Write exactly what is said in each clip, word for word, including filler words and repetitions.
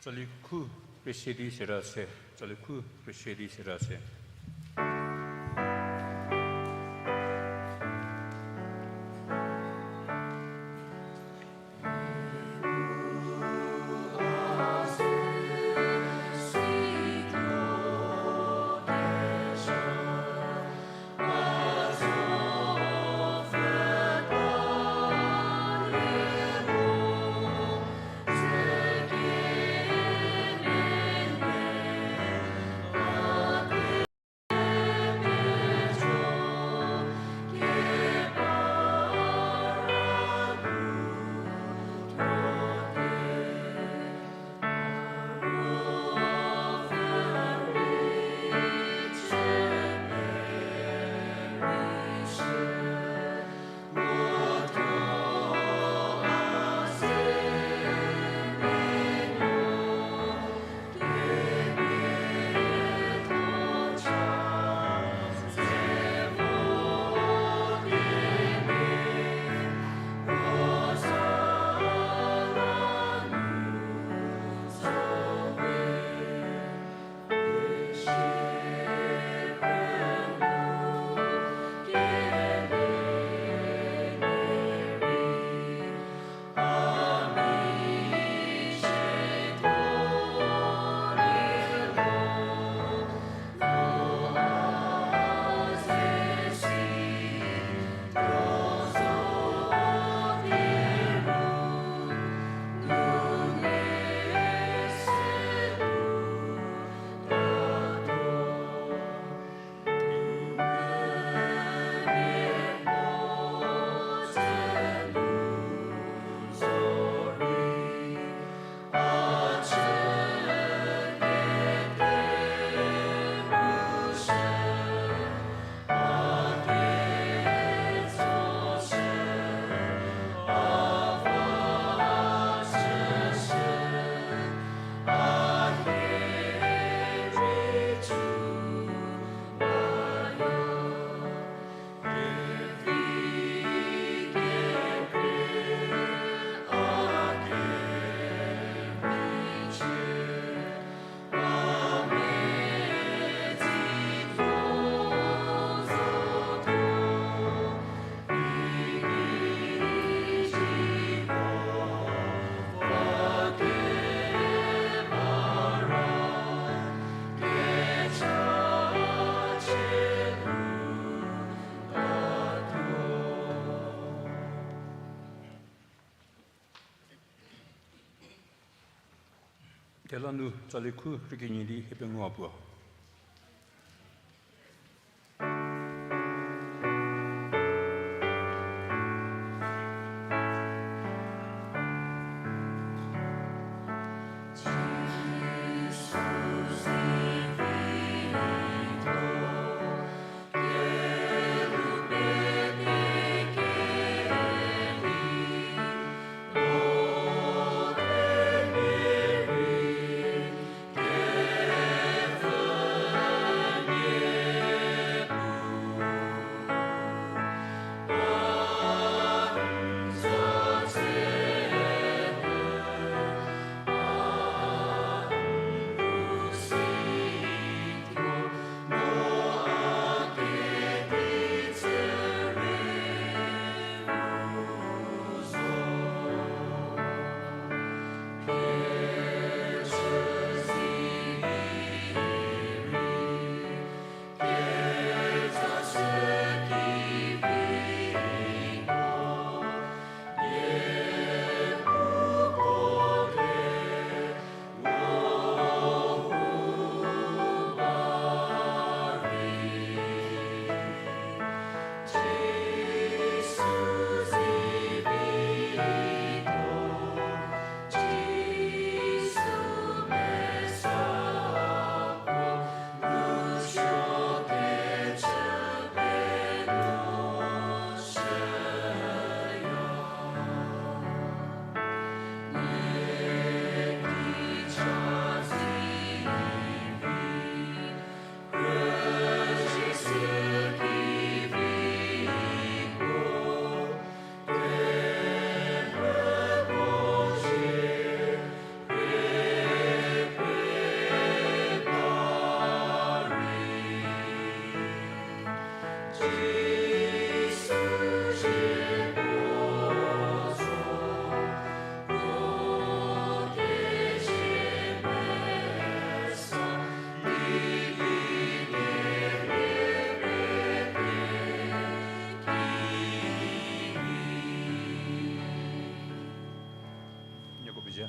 Tsali khu rüsie di sera se, tsali khu rüsie di sera se. Thela nu tsali khu rükenyi di hie pengou puo. Cie.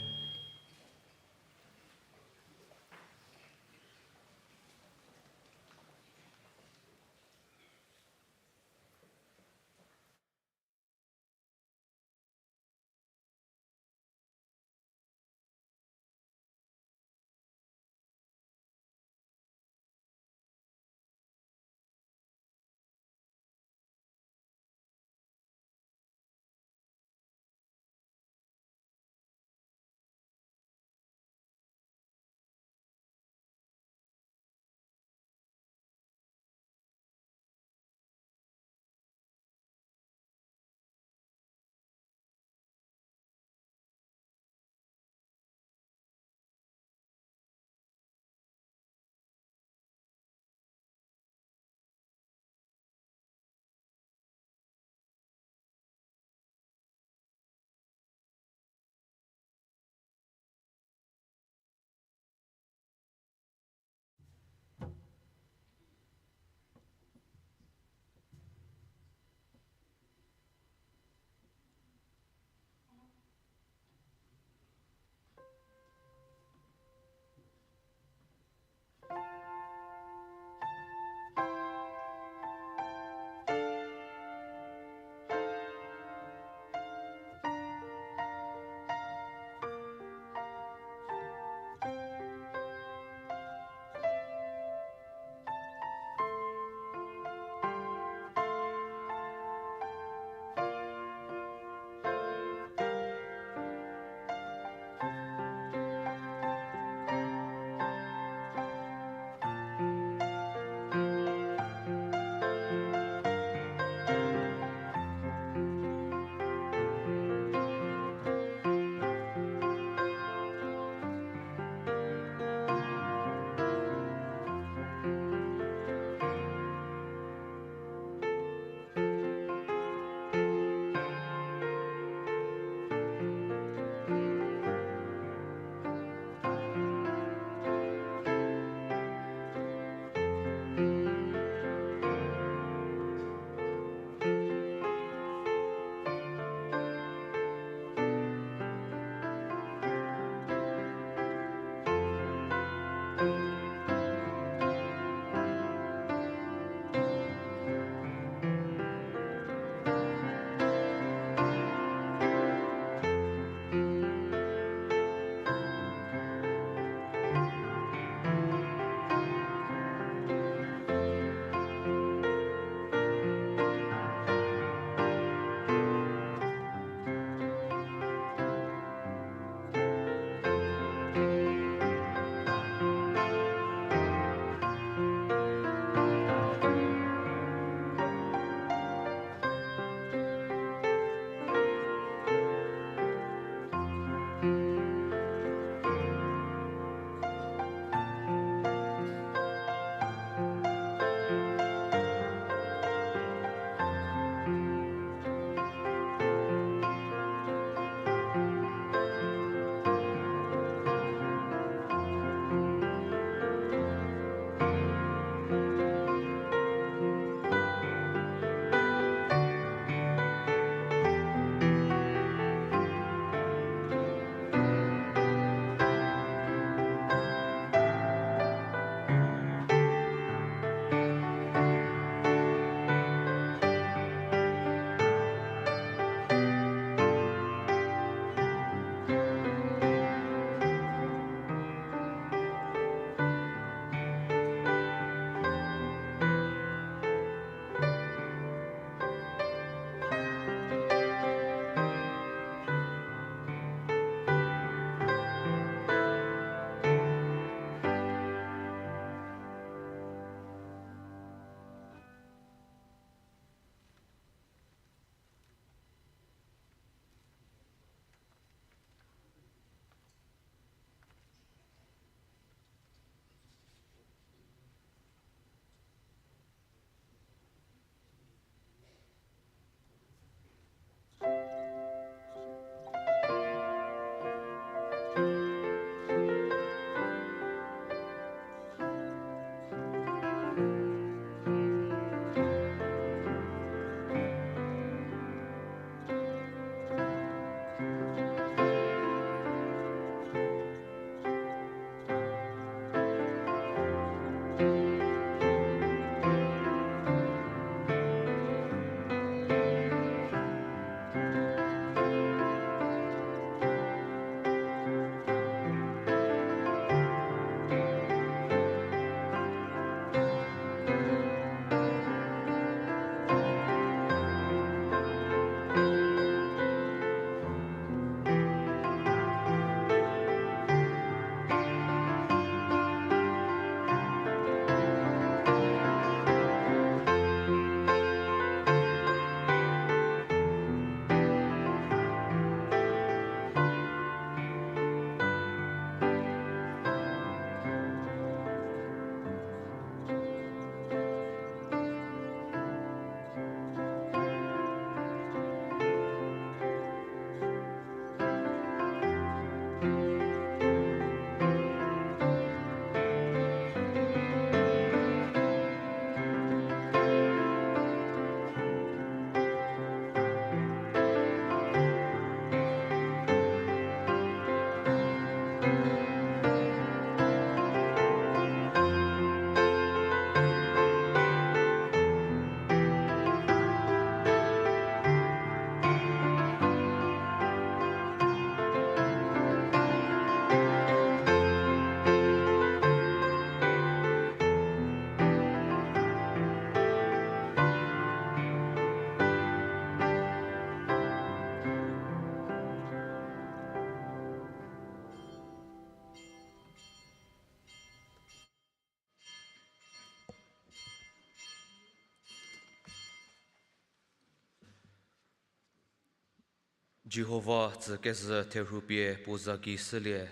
Jihova tsü kezhü therhu pie puo za gei shülie.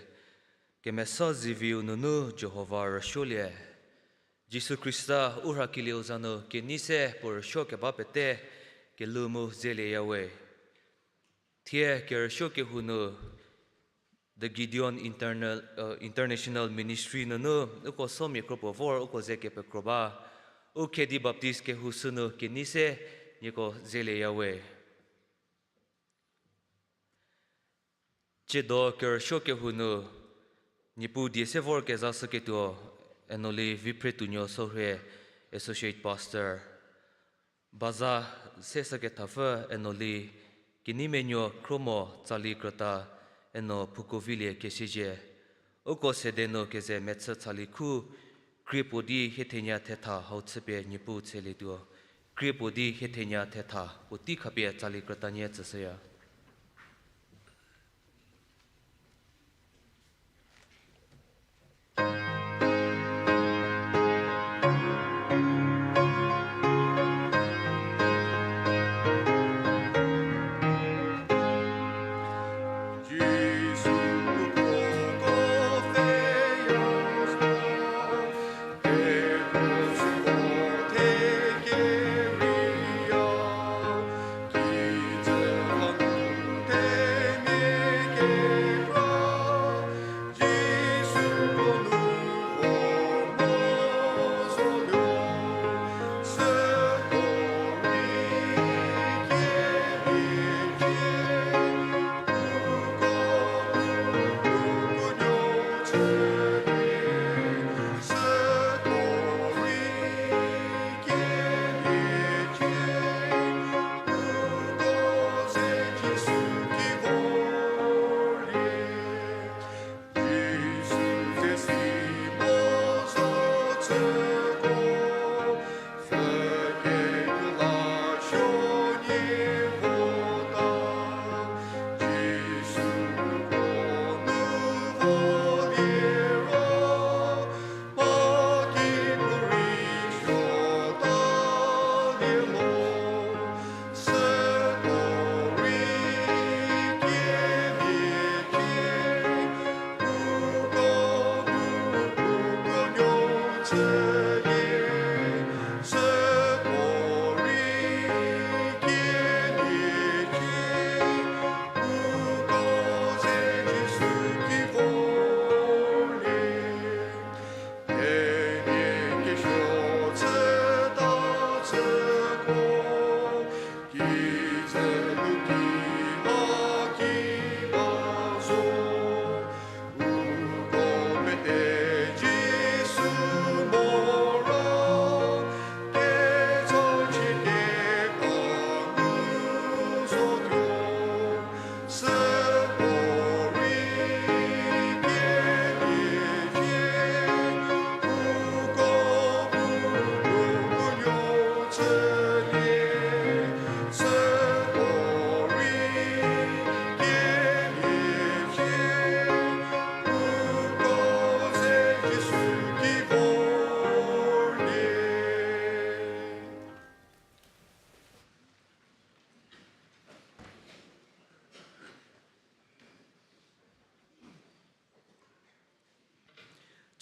Kemesa ziviu nunu Jihova rüsuolie. Jisu Khrista u rhakelieu za nu kenei se puo rüsuo keba pete kelhou mu zelieyawe. Thie kerüsuo kehou nu The Gideon Internal, uh, International Ministry nunu uko somia kropuo vor uko ze kepekro ba. U Khedi Baptist kehou sünu kenei se nieko zelieyawe. Tsiedo kerüsuo kehou nu Niepuu die se vor kezashüketuo, Enoli Viphretuonuo Sorhie, Associate Pastor. Baza se sükethapfü Enoli Keneimenuo Khromo Tsali Krüta, Eno Phukovilie Kesiezhie. Uko sede nu keze mechü tsali khu, krie puo di hiethenia thetha hau chüpie Niepuu tshelietuo. Krie puo di hiethenia thetha puotei khapie Tsali Krütanie tsüshüya.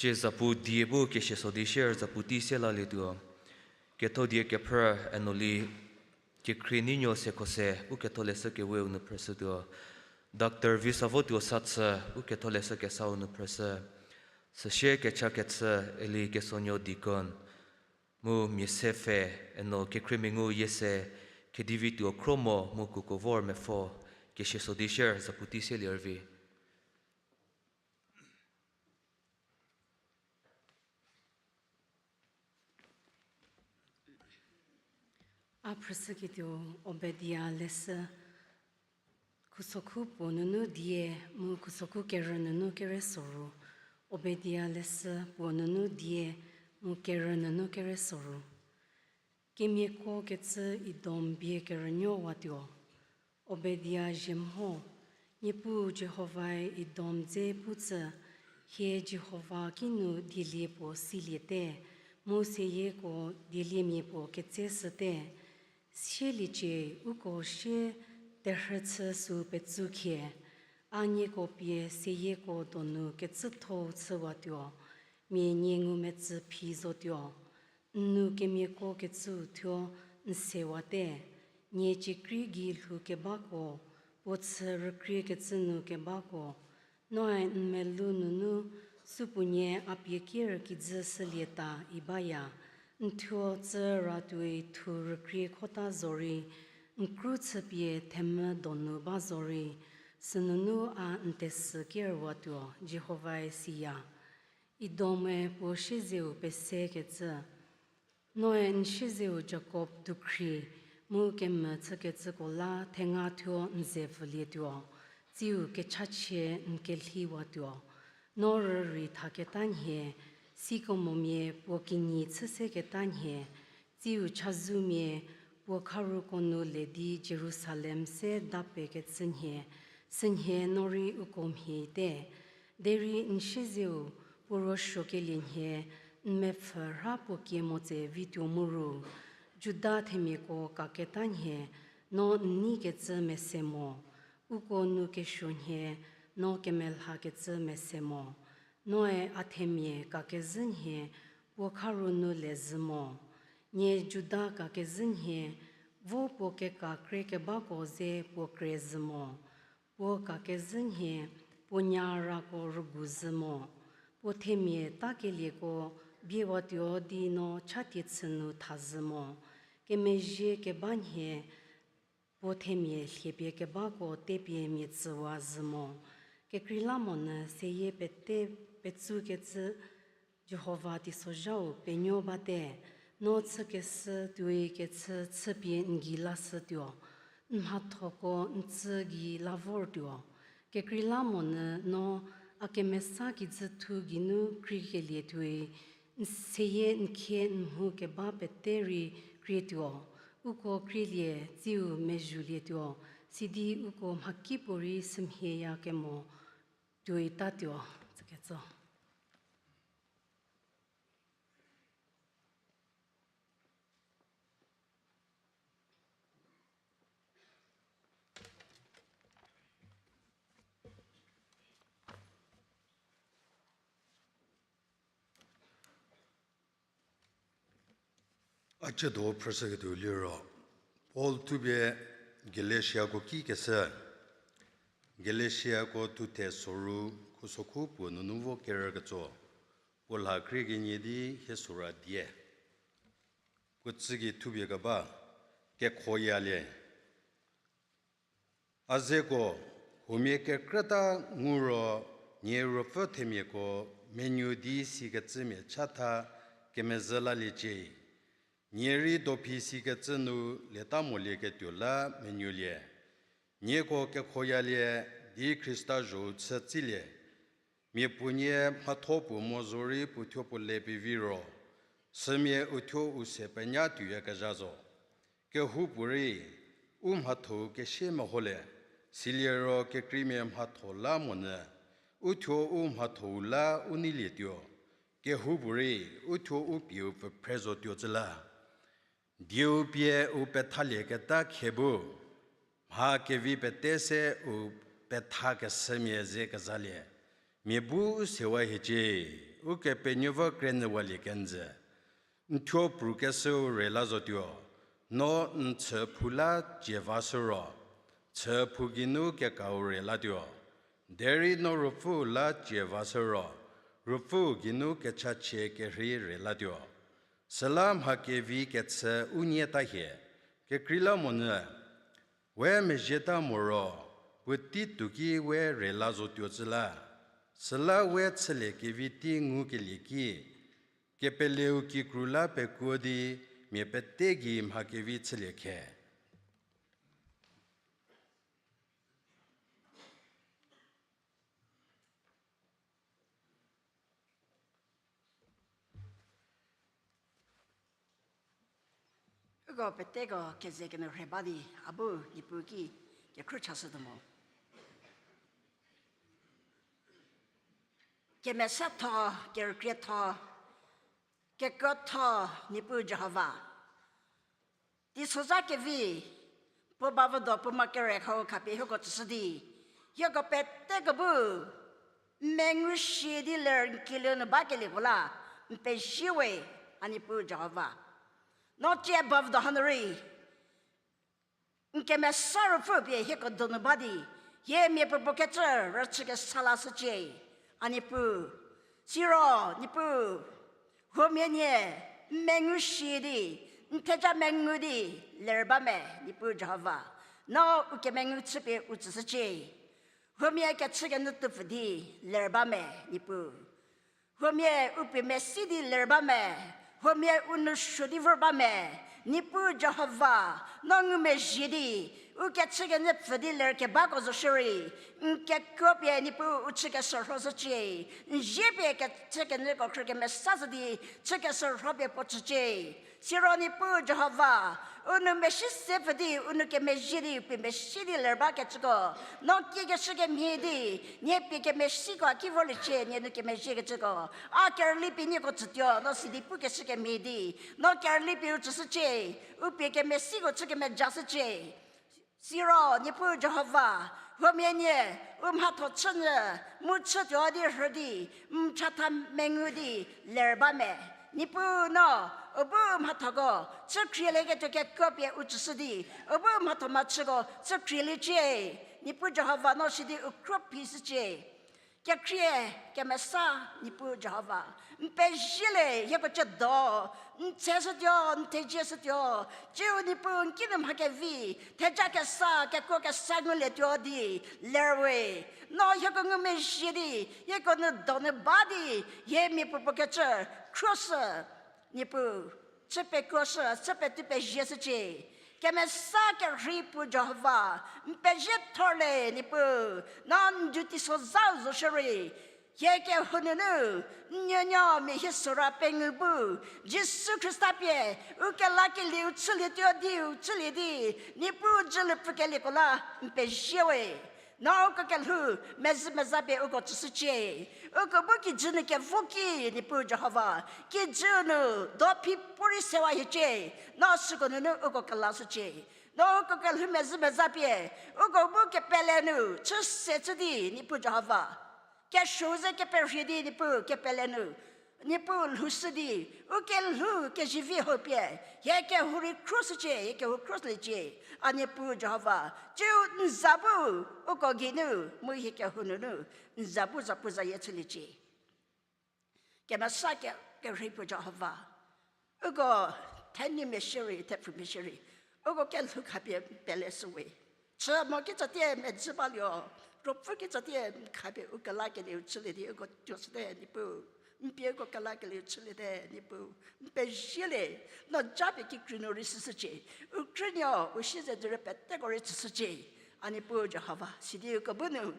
Tsie zapu die bu kesieso di shier zapu tei se lalietuo. Ketho die kephrü Enoli Kekhrie Neinuo Sekhose bu ketholeshü keweu nu phrüshütuo. Doctor Visavotuo Sathü bu ketholeshü kesau nu phrüshü. Süsie kecha kechü Eli Kesonuo Deacon. Mu mia se pfhe Eno Kekhrie Mengu Yiese, Khedivituo Khromo mu kuko vor mepfo, kesieso di shier zapu tei se lervi. A phrüshüketuo Obadia leshü, khusokhu puo nunu die mu khusokhu kerü nunu kere soru. Obadia leshü puo nunu die mu kerü nunu kere soru. Kemiako kecü Edom bie kerünuowatuo. Obadia zhie mho, Niepuu Jihovae Edom dze pu tsü, hie Jihova kinu dielie puo siliete, mu seyieko dieliemia puo ketseshüte. Sieliecie uko sie Terhü chü süu petsu khie, a nieko pie seyieko donu kecüthou chüwatuo, mia nie ngumetsü phi zotuo. N nou kemiako kecüu thuo n sewate, nie ciekrei gei lhou kebako, puo chü rükriekecü nu kebako, noe n melou nunu supuonie a pie ker kijü shülieta ibaya, n thuo tsü ra tuoi thu rükrie khota zorei, n kru chüpie themvü donu ba zorei, sünunu a n tesü kerwatuo, Jihovae siya. Idomme puo siezeu pesekecü. Noe n siezeu Jakob dukhri, mu kemvü chükecüko la thenga thuo n ze pfülietuo, tsiu kechachie n kelhiwatuo. No rürei thaketa nhie, sikomomia puo kinyi chüseketa nhie, tsiu chazumia puo kharuko nu le di Jerusalem se dapekecü nhie, sünhie no rei uko mhiete. Derei n siezeu puo ruosuokelie nhie, n mepfhü rha puo kie mo tse vituo mu ru, Juda themiako kaketa nhie, no n neikecü mese mo, uko nu kesuo nhie, no kemelhakecü mese mo. Noe a themia kakezhü nhie, puo kharu nu le zhü mo. Nie Juda kakezhü nhie, vo puo keka krie kebako ze puo kre zhü mo. Puo kakezhü nhie, puo nyarako rügu zhü mo. Puo themia takelieko biewatuo di no chatie chü nu thazhü mo. Kemezhie keba nhie, puo themia lhiepie kebako tepie mia tsüwa zhü mo. Kekreilamonyü seyie pete petsukecü Jihova teisozhau penuo bate, no chükeshü tuoi kechü chüpie n gei lashütuo, n mhathoko n tsü gei la vortuo. Kekreilamonyü no a kemesa kijüthu geinu kreikelie tuoi, n seyie n khie n mhu keba pete rei krietuo, uko krielie tsiu mezhulietuo, sidi uko mhakipuorei sümhieyakemo tuoi tatuo, tsüketso. A chüdo phrüshüketuo liro, Paul thupie Galatiako ki keshü, Galatiako thuthe soru khusokhu puo nunu vo kerüketso, puo lha krie kenie di hie sora die. Puo tsügei thupie keba, kekhoyalie. A zeko, huomia kekrüta ngu ro, nie ruopfü themiako menuo di sikecümia chatha kemezhü laliecie. Nie rei dophi sikecü nu lieta molieketuo la menuolie. Nieko kekhoyalie di Khrista zho-u chü tsilie. Mia puonie mhatho puo mo zorei puothuo puo le pevi ro, sümia uthuo u se penya tuoyakezha zo. Kehoupuorei, u mhathou kesie meholie, siliro kekreimia mhatho la monyü, uthuo u mhathou la u neilietuo. Kehoupuorei, uthuo u pieu pfüphre zotuo cü la. Dieu pie u pethalieketa khe bu, mha kevi pete se u pethakeshümia ze kezalie, mia bu u sewa hiecie, Ukepenuopfü krenyüwalie kenjü. N thuo prukeshüu rela zotuo, no n chüphou la cie vashü ro, chüphou geinu kekau relatuo. Derei no Ruopfüu la cie vashü ro, Ruopfüu geinu kechachie kerhei relatuo. Süla mha kevi kechü u nieta hie, kekreilamonyü, we mezhieta moro, puotei tuoki we rela zotuo cü la. Süla we chülie kevi tei ngukelie ki, kepeleu kikru la pekuo di mia pete gei mha kevi chülie khe. Uko peteko keze kenyü rhe ba di, a bu Niepuu ki kekhruohi chashütuo mo. Kemesatho, kerükrietho, kekuotho, Niepuu Jihova. Teisozha kevi, puo bavüdo puo ma kere khau khapie hieko tsüshü di, hieko peteko bu n mengu shi di ler n kilieu nu bakelieko la n pezie we, a Niepuu Jihova. No tie bavüdo hanu rei n kemesa ruopfü pie hieko donu ba di, hie miapuopuo kecü rüchü kesa lashücie, a Niepuu. Siro Niepuu, huomia nie n mengu shi di, n theja mengu di ler ba me, Niepuu Jihova. No u kemengu chüpie u tsüshücie. Huomia kechükenyü tupfü di ler ba me, Niepuu. Huomia u pie mesi di ler ba me, huomia u nou suo di vor ba me, Niepuu Jihova, no ngumezhie di, u kechükenyü pfü di ler kebako zo shierei, n kekuo pie Niepuu u chü keshürhoshücie, n zie pie kechükenyüko khrü kemesashü di, chü keshürho pie puo tsücie. Siro Niepuu Jihova, u nou mesi se pfü di, u nou kemezhie di, u pie mesi di ler bakecüko, no kiekeshü kemhie di, nie pie kemesiko a ki vorliecie, nie nou kemezhiekecüko. A kerüli pie nieko tsütuo, no sidi pukeshü kemhie di, no kerüli pie u tsüshücie, u pie kemesiko chü kemejashücie. Siro Niepuu Jihova, huomia nie u mhatho chünyü, mu chütuo di rhü di, n chatha mengu di ler ba me. Niepuu no, u bu mhathoko chü khrielieketuo kekuo pie u tsüshü di, u bu mhatho mhachüko chü khrieliecie. Niepuu Jihova no sidi u khro phishücie. Kekhrie, kemesa, Niepuu Jihova, n pezie le hieko ciedo, n tseshütuo, n thejieshütuo, ciu Niepuu n kinu mha kevi, theja kesa, kekuo kesa ngulietuo di ler we. No hieko ngumezhie di, hieko nou donu ba di, hie miapuopuo kecü khroshü, Niepuu, chü pekuoshü, chü petou pezieshücie. Kemesa kerhei puo Jihova, n pezie thorle Niepuu, no n duty sozau zo shierei, hie kehou nunu, n nuonuo mia hie sora pengou bu, Jisu Khrista pie, u kelakelieu chülietuo diu chülie di, Niepuu jülu pfükelieko la n pezie we. No uko kelhou mezhü mezha pie uko tsüshücie. Uko bu kijü nu kevo ki Niepuu Jihova, kijü nu dophi puorei sewa hiecie. No süko nunu uko kelashücie. No uko kelhou mezhü mezha pie, uko bu kepele nu chü se chü di Niepuu Jihova, kesuo ze keperhie di Niepuu kepele nu, Niepuu lhoushü di, u kelhou kezivi hau pie, hie kehou rei khroshücie, hie kehou khroshüliecie, a Niepuu Jihova, ciu n za bu uko geinu, mu hie kehou nunu, n za bu zapuzayie chüliecie. Kemesa ke, kerhei puo Jihova, uko thenumia shierei, thepfumia shierei, uko kelhou khapie peleshü we. Chü mo kitsatie medzü balio, ruopfü kitsatie n khapie u kelakelieu chülie di uko tuoshüte Niepuu. N pie uko kelakelieu chüliete Niepuu. N pezie le, no japie kikru nu rei shüshücie. U krünuo, u siezedzürie peteko rei tsüshücie. A Niepuu Jihova, sidi uko bu nu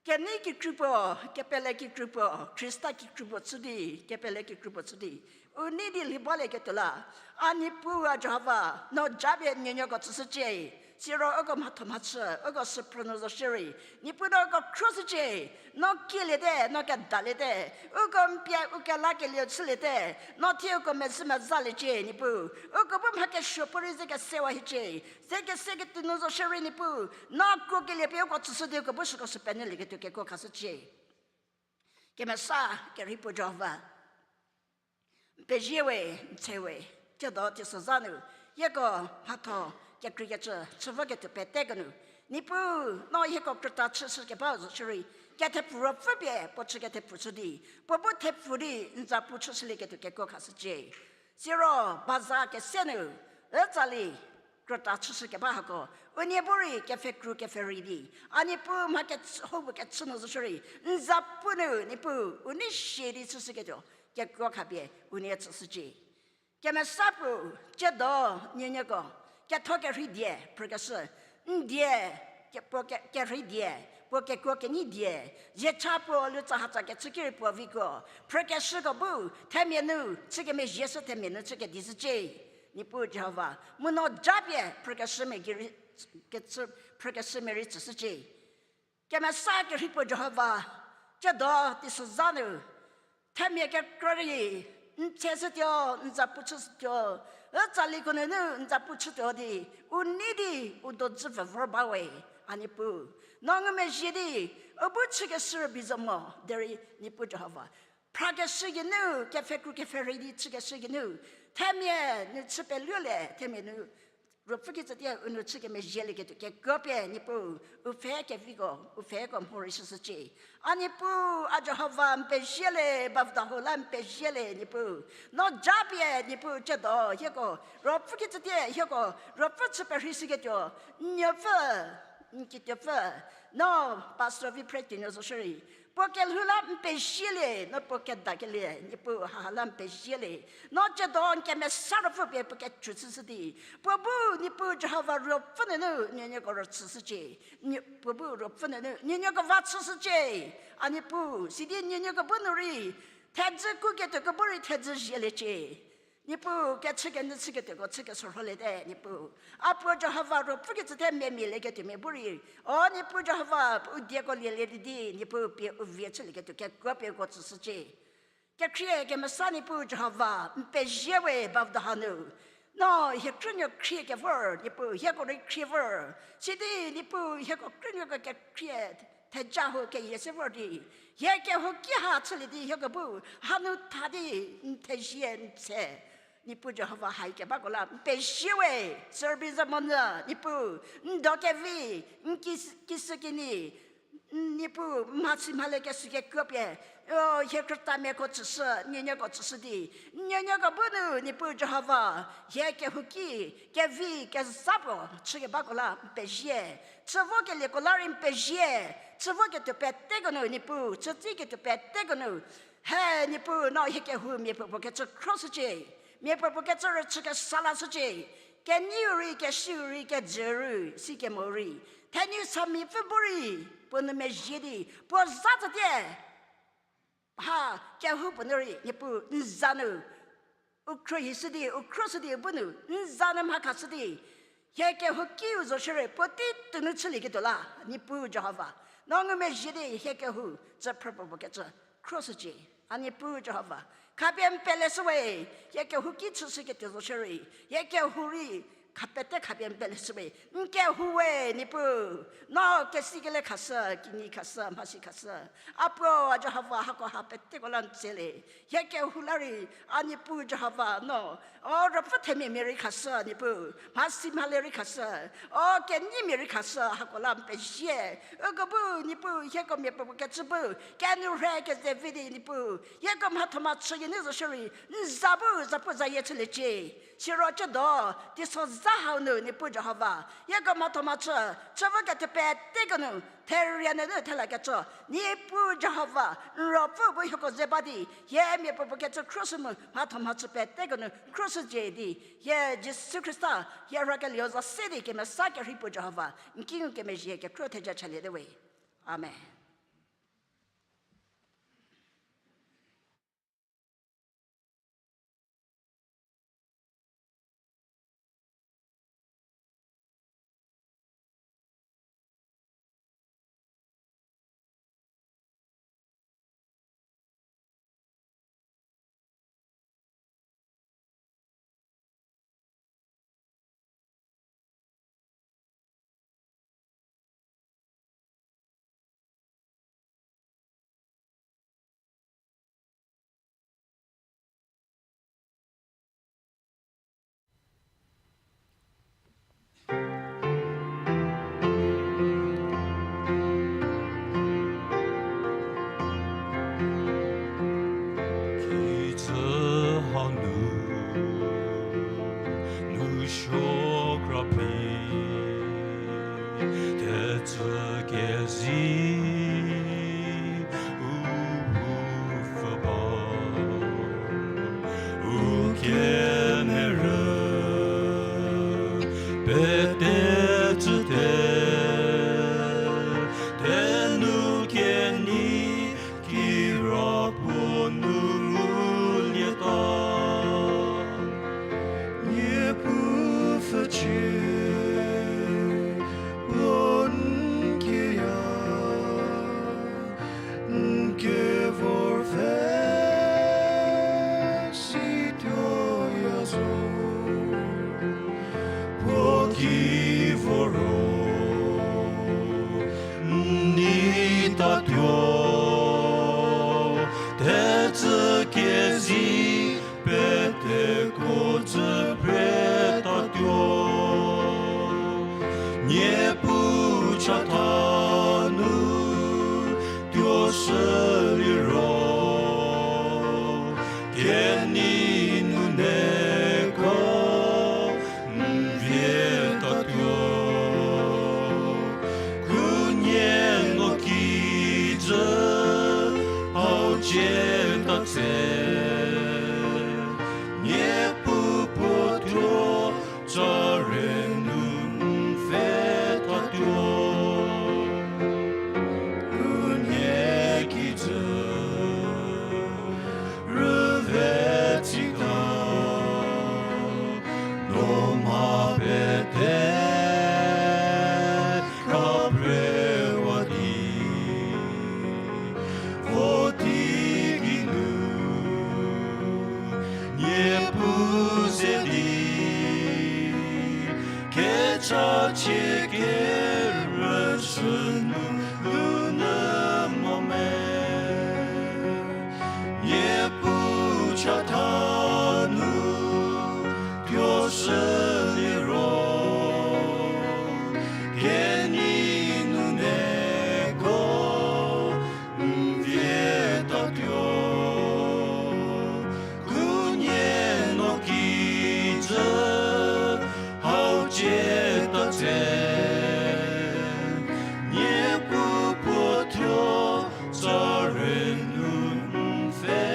kenei kikru puo, kepele kikru puo, Khrista kikru puo chü di, kepele kikru puo chü di, u nei di lhi balieketuo la, a Niepuu a Jihova, no japie nuonuoko tsüshücie. Siro uko mhatho mhachü, uko süphrü nu zo shierei, Niepuu no uko khroshücie. No kieliete, no kedaliete, uko n pie u kelakelieu chüliete, no thie uko mezhü mezhaliecie Niepuu. Uko bu mha kesuo puorei ze kesewa hiecie. Ze kese ketuo nu zo shierei Niepuu, no kuokelie pie uko tsüshü di uko bu süko sü penyülieketuo kekuo khashücie. Kemesa kerhei puo Jihova, n pezie we, n tshe we, tsiedo teisozha nu, hieko mhatho kekreikecü chü voketuo peteko nu, Niepuu, no hieko krüta chüshü keba zo shierei, kethepfu ruopfü pie puo chü kethepfu chü di, puo bu thepfu di n zapu chüshülieketuo kekuo khashücie. Siro baza kese nu, ütsali krüta chüshü keba hako, unie bu rei kepfhekru kepfhürei di, a Niepuu mha kechü, houbu kechü nu zo shierei, n zapu nu Niepuu, u nei sie di chüshüketuo kekuo khapie unie tsüshücie. Kemesa puo, tsiedo nuonuoko ketho kerhei die phrükeshü, n die, ke, puo ke, kerhei die, puo kekuo kenyi die, ziecha puo lutsahatsa kechü ki rei puo vikuo phrükeshüko bu themia nu chü kemezhieshü, themia nu chü kedishücie. Niepuu Jihova, mu no japie phrükeshümia gei rei, kechü, phrükeshümia rei tsüshücie. Kemesa kerhei puo Jihova, tsiedo teisozha nu, themia kekrü rei, n tsheshütuo, n zapu chüshütuo, Ü tsaliko nunu n za pu chütuo di, u nei di, u dodzü pfü vor bawe, a Niepuu. No ngumezhie di, u bu chükeshü rübei zo mo, derei Niepuu Jihova. Phrakeshü geinu, kepfhekru kepfherei di chükeshü geinu, themia nu chü peluolie, themia nu Ruopfü kitsütie u nu chü kemezhielieketuo kekuo pie Niepuu, u pfhe keviko, u pfheko mhorei shüshücie. A Niepuu, a Jihova n pezie le, bavdaho la n pezie le Niepuu. No japie Niepuu tsiedo hieko, Ruopfü kitsütie hieko, Ruopfü chü perheishüketuo, n nuopfü, n kituopfü, no Pastor Viphre tuonuo zo shierei, puo kelhou la n pezie le, no puo kedakelie Niepuu haha la n pezie le. No tsiedo n kemesa ruopfü pie puo kecü chüshü di, puo bu Niepuu Jihova Ruopfü nunu nuonuoko rüchüshücie. Puo bu Ruopfü nunu nuonuoko va chüshücie. A Niepuu, sidi nuonuoko bu nu rei thedzü kuketuo kebou rei thedzü zieliecie. Niepuu, kechü kenyü chüketuoko chü kesorholiete Niepuu. A puo Jihova Ruopfü kitsüte memialieketuo mia bu rei, o Niepuu Jihova, u dieko lielie di di Niepuu pie u vie chülieketuo kekuo pie uko tsüshücie. Kekhrie kemesa Niepuu Jihova, n pezie we bavdaha nu. No hie krünuo khrie kevor Niepuu, hieko rei khrie vor. Sidi Niepuu hieko krünuoko kekhrie theja ho keyie se vor di, hie kehouki ha chülie di hieko bu hanu tha di n thezie n tse. Niepuu Jihova, hai kebako la n pezie we, service monyü Niepuu, n do kevi, n kis-, kisükinyi, Niepuu mhasi mhale kesü kekuo pie, o, hie krütamiako tsüshü, nuonuoko tsüshü di, nuonuoko bu nu Niepuu Jihova, hie kehouki, kevi, kezha puo chükebako la n pezie. Chü vokelieko la rei n pezie. Chü voketuo peteko nu Niepuu, chütsiketuo peteko nu, he Niepuu, no hie kehou miapuopuo kecü khroshücie. Miapuopuo kecü rüchü kesa lashücie. Kenyiu rei, kesiu rei, kejü rei, sikemo rei, thenyi samipfü bu rei, puo nu mezhie di puo za tsütie. Ha kehoupuo nu rei Niepuu n za nu u khruohishü di, u khroshü di bu nu n za nu mha khashü di, hie kehoukiu zo shierei puotei tuonu chülieketuo la, Niepuu Jihova, no ngumezhie di hie kehou tsü phrüpuopuo kecü khroshücie. A Niepuu Jihova, khapie n peleshü we, hie kehouki chüshüketuo zo shierei hie kehou rei kha pete khapie n peleshü we, n kehou we Niepuu, no kesikele khashü, kinyi khashü, mhasi khashü. A puo, a Jihova, hako ha peteko la n tsele. Hie kehou la rei, a Niepuu Jihova, no, o, ruopfü themia mia rei khashü Niepuu, mhasi mhale rei khashü, o, kenyimia rei khashü, hako la n pezie. Uko bu Niepuu, hieko miapuopuo kecü bu kenourhei kezevi di Niepuu, hieko mhathomhachü geinu zo shierei n za bu zapuzayie chüliecie. Siro tsiedo teisozha hau nu Niepuu Jihova, hieko mhathomhachü, chü voketuo peteko nu therie nunu thela kecü, Niepuu Jihova, n Ruopfü bu hieko ze ba di hie miapuopuo kecü khroshü mu mhathomhachü peteko nu khroshücie di, hie Jisu Khrista, hie rhakelieu za se di kemesa kerhei puo Jihova, n ki ngukemezhie kekhro theja chaliete we. Amen. Shü liro, kenei nu neko n vie tatuo. Khunhie no kijü hau cie ta tse, Niepuu puo thuo tsa rei nu n pfhe tatuo. Khunhie kijü rüve tsita, no mha pete khaprewa di, vo teigei nu Niepuu ze di, kechachie kerüchü nu lou nyü mo me. Niepuu chatha nu tuoshü liro, kenei nu neko n vie tatuo. Khunhie no kijü hau cie ta tse, Niepuu puo thuo tsa rei nu n pfhe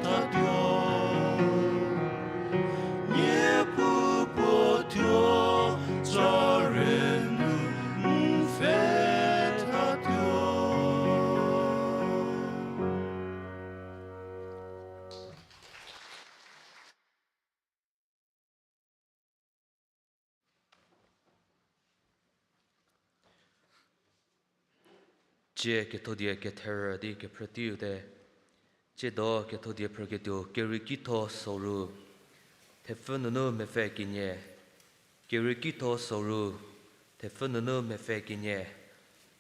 tatuo. Niepuu puo thuo tsa rei nu n pfhe tatuo. Tsie kethodie ketherü di kephrüteiu te. Tsiedo kethodie phrüketuo Keriekitho soru, thepfü nunu mepfü kenie. Keriekitho soru, thepfü nunu mepfü kenie.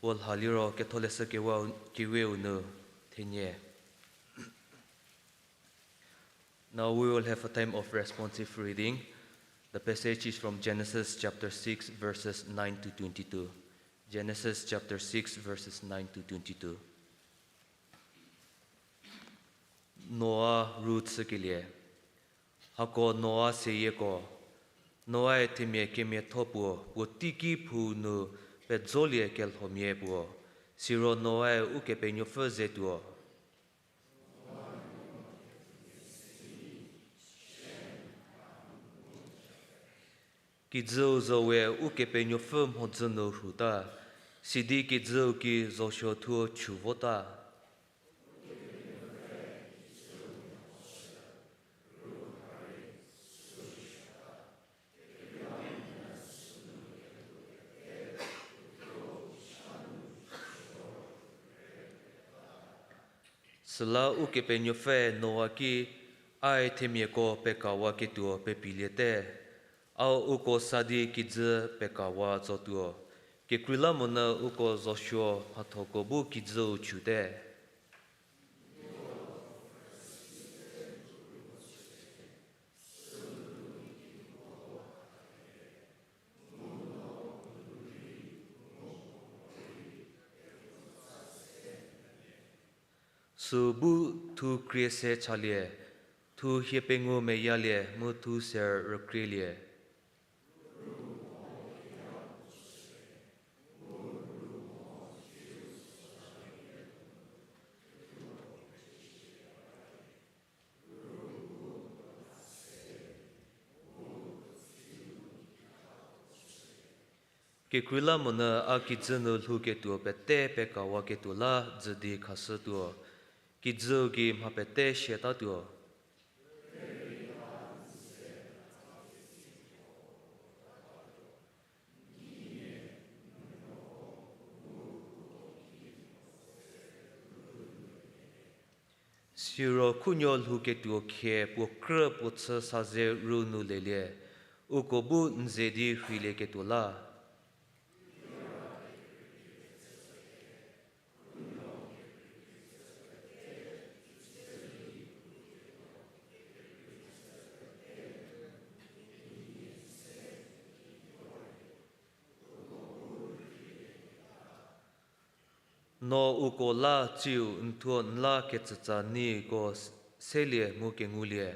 Puo lha liro Ketholeshü Kewe-, Keweu nu thenie. Now we will have a time of responsive reading. The passage is from Genesis chapter six, verses nine to twenty-two. Genesis chapter six, verses nine to twenty-two. Noa ru chükelie. Hako Noa seyieko. Noae themia kemiatho puo, puo teiki phou nu pejolie kelhomia puo. Siro Noae Ukepenuopfü ze tuo. Kijüu zo we Ukepenuopfü mhodzü nu rhuta, sidi kijüu ki zosuo thuo chü vota. Süla Ukepenuopfü Noa ki, Ae themiako pekawaketuo pepiliete, a uko sa di kijü pekawa zotuo. Kekreilamonyü uko zosuo mhathoko bu kijüu chüte. Süu bu thu krie se chalie, thu hie pengou meyalie mu thu ser rükrielie. Kekreilamonyü a kijü nu lhouketuo pete pekawaketuo la dzü di khashütuo. Kijüu gei mha pete siatatuo. Siro khunuo lhouketuo khie puo krü puo chü sa ze ru nu lelie, uko bu n ze di rheilieketuo la. No uko la tsiu n thuo n la ketsütsa niko s-, selie mu kengulie.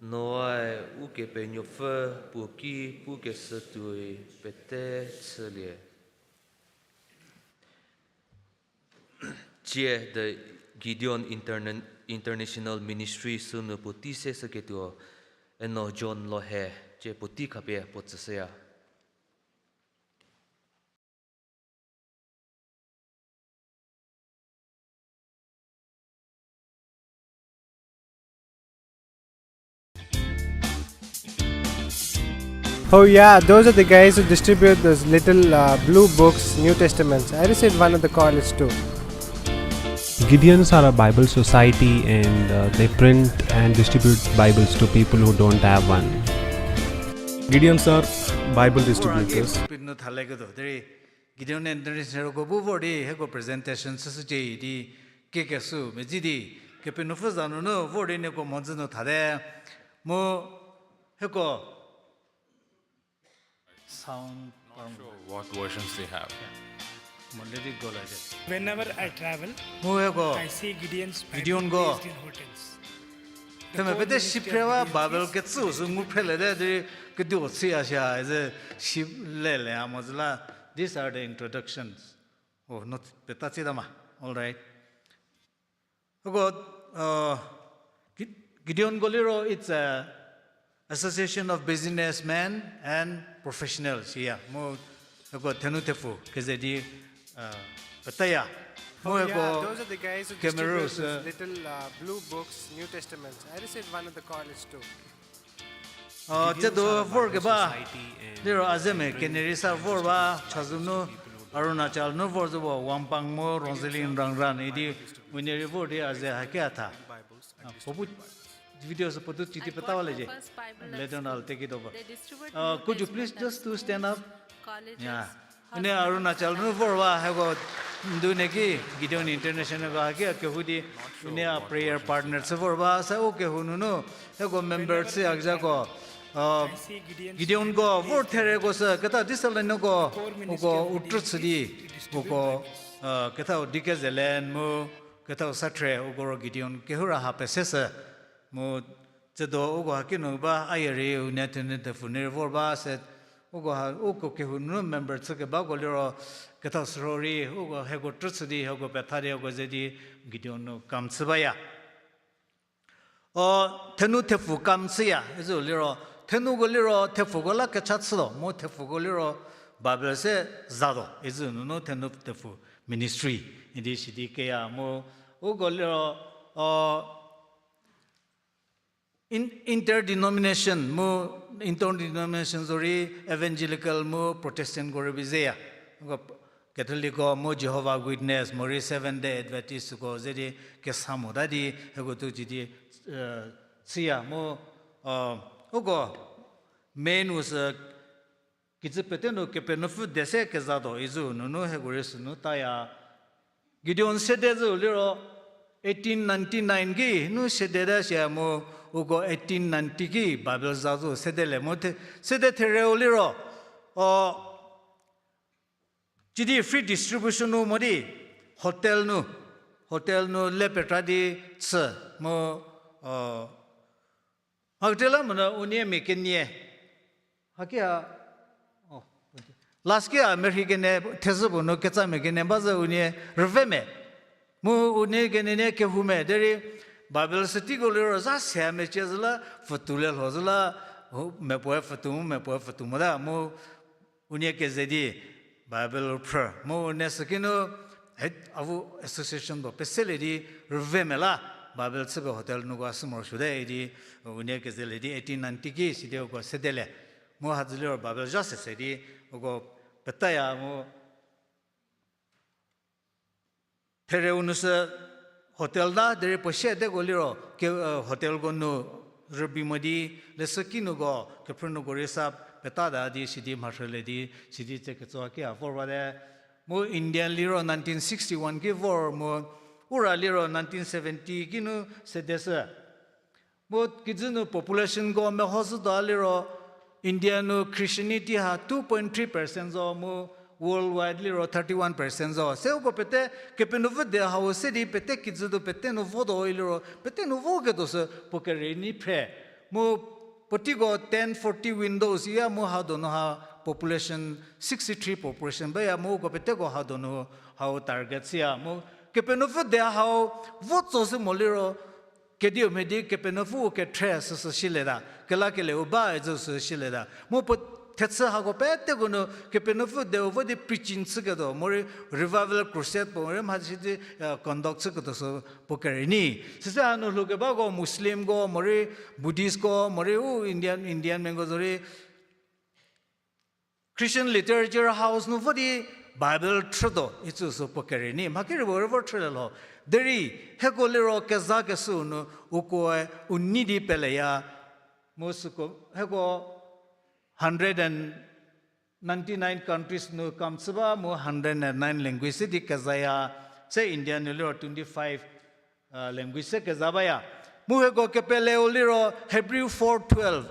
Noae Ukepenuopfü puo ki pukeshü tuoi pete chülie. Tsie the Gideon Interna-, International Ministry sünu puotei se shüketuo, eno John Lohe, tsie puotei khapie puo tsüshüya. Oh yeah, those are the guys who distribute those little uh, blue books, New Testaments. I received one at the college too. Gideons are a Bible society and uh, they print and distribute Bibles to people who don't have one. Gideons are Bible distributors. Pinu thalekedo, derei Gideon International ko bu vor di hieko presentation süsücie di kekesü medzi di Kepenuopfü za nunu vor di nieko mhodzü nu thate mu hieko sound. Not sure what versions they have. Mo lady go like that. Whenever I travel, mu hieko I see Gideons Bible Gideon ko placed in hotels. Theme pete shipre wa Bible ketsü sü ngu phrele de, de kedi o chü ya sha, is a ship lele a mo zü la. These are the introductions. Oh, not peta tsita ma. All right. Hieko, uh, Gi-, Gideon ko liro, it's a association of businessmen and professionals. Yeah, mu hieko thenu thepfu keze di, uh, petaya. Mu hieko, those are the guys who distribute those little uh, blue books, New Testaments. I received one at the college too. Uh, tsedo vor keba liro a ze mia kenei rei sa vor ba, chazou nu, Arunachal nu vor zü vo, Wangpang mu Rongzeli Nrangran idi, unie rei vor di a ze haki a tha. Uh, puo bu video sü puo tu chüti petawa le cie. Later on I'll take it over. Uh, could you please just to stand up? Yeah. Unie Arunachal nu vor ba, hieko ndu ne ki Gideon International ko haki a kehou di, unie a prayer partner chü vor ba, sa u kehou nunu hieko member chüyakezhako, uh, Gideon ko vor thereko sü keta di sü le nuko, uko u trü chü di, uko, uh, kethau Dikezeland mu kethau Sathre, uko ro Gideon kehou ra ha peseshü. Mu tsedo uko haki nu ba, a ye rei unie thenu thepfu nu rei vor ba se, uko ha, uko kehou nu member chü kebako liro, kethau sürho rei uko hieko trü chü di, hieko petha di, uko ze di Gideon nu kam chü baya. O, thenu thepfu kam chüya izü liro, thenuko liro thepfuko la kecha chütuo, mu thepfuko liro Bible se zatuo izü nunu thenu thepfu ministry idi sidi keya mu uko liro, o, in-, interdenomination mu, interdenomination zorei evangelical mu Protestant ko rübei zeya. Uko Catholicko mu Jehovah Witness morei Seventh Day Adventistko ze di kesa mota di hieko tu ji di, eh, chüya mu, uh, uko main u sü kijü pete nu Kepenuopfü de se kezatuo izü nunu hieko rei sünu taya. Gideon sede zü liro eighteen ninety-nine ki nu sedeta sia mu uko eighteen ninety ki Bible za zü sedele mu the-, sede thereu liro, o, cidi free distribution nu mo di hotel nu, hotel nu le petra di chü mu, o, mhaketela mona unie mia kenie. Haki ha, o, last ki a merhi kenie thezhü puo nu ketsamia kenie ba zü unie rüve me. Mu unie kenie nie kehou me derei Bible sü teiko liro za se mecie zü la, pfütou le lho zü la, mepuoe pfütou mu, mepuoe pfütou mota mu unie keze di Bible phrü. Mu unie sükinu, he, avu association puo peselie di rüve me la, Bible chüpie hotel nuko a sü morosuote idi, unie kezelie di eighteen ninety ki sidi uko sedele. Mu hadzü liro Bible zha sese di uko petaya mu thereu nu sü hotel ta derei puo sieteko liro ke, eh, hotelko nu rübei mo di, leshüki nuko, kephrünuko rei sa petata di sidi mharhülie di sidi tse ketso ki a vor bate. Mu Indian liro nineteen sixty-one ki vor mu, ura liro nineteen seventy ki nu sedeshü. Mu kijü nu populationko mehoshütuo liro India nu Christianity ha two point three percent zo mu Worldwide liro thirty-one percent zo. Se uko pete Kepenuopfü de hau se di pete kijü do pete nu votuo liro, pete nu voketuo sü puo kerei ni phre. Mu puoteiko ten forty windows ya mu hau donu ha population sixty-three population baya mu uko peteko hau donu hau target siya. Mu Kepenuopfü de hau votso sü mo liro, kediu mhie di Kepenuopfü u kethre süsü shilieta, kelakelie u ba icü sü shilieta. Mu puo thechü hako peteko nu Kepenuopfü de u vo di preaching chüketuo, morei revival crusade puo morei mhasi di conduct chüketuo sü puo kerei ni. Süse hanu lhoukebako Muslimko, morei Buddhistko, morei u Indian, Indian mengo zorei Christian Literature House nu vo di Bible thrütuo icü sü puo kerei ni. Mha kerieu puo rei vor thrülie lho. Derei hieko liro kezakeshüu nu ukoe u nei di peleya. Mu süko hieko hundred and ninety-nine countries nu kam chü ba mu hundred and nine language se di kezaya. Se India nu liro twenty-five language se keza baya. Mu hieko kepeleu liro Hebrew four twelve.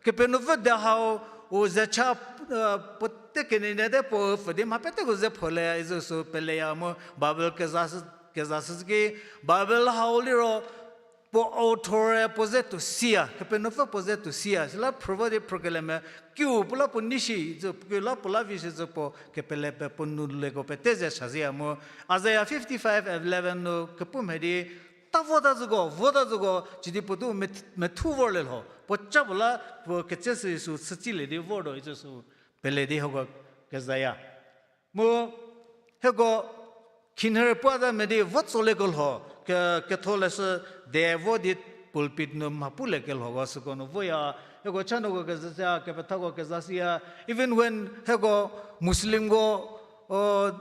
Kepenuopfü de hau u zecha puo te kenene te puo pfü di mha peteko ze phole icü sü peleya mu Bible keza, kezashü ki Bible hau liro puo author-e puo ze tuo siya, Kepenuopfü puo ze tuo siya, süla phrü vo di phrükelie me, kiu puo la puo nei shi icü, kiu la puo la vi shi icü puo kepele pe puo nu leko pete ze sazhüya mu. Isaiah fifty-five eleven nu kepu mhie di, ta vota züko, vota züko, sidi puo tuo me-, methu vorlie lho. Puo ca puo la puo ketse sü sü chütsilie di vortuo icü sü pele di hieko kezaya. Mu hieko khinhie puo ta me di vo tsolie kelho, ke-, ketholeshü de vo di pulpit nu mha pulie kelhoko süko nu voya, hieko cha nuko kezashüya, kepethako kezashüya, even when hieko Muslimko, o,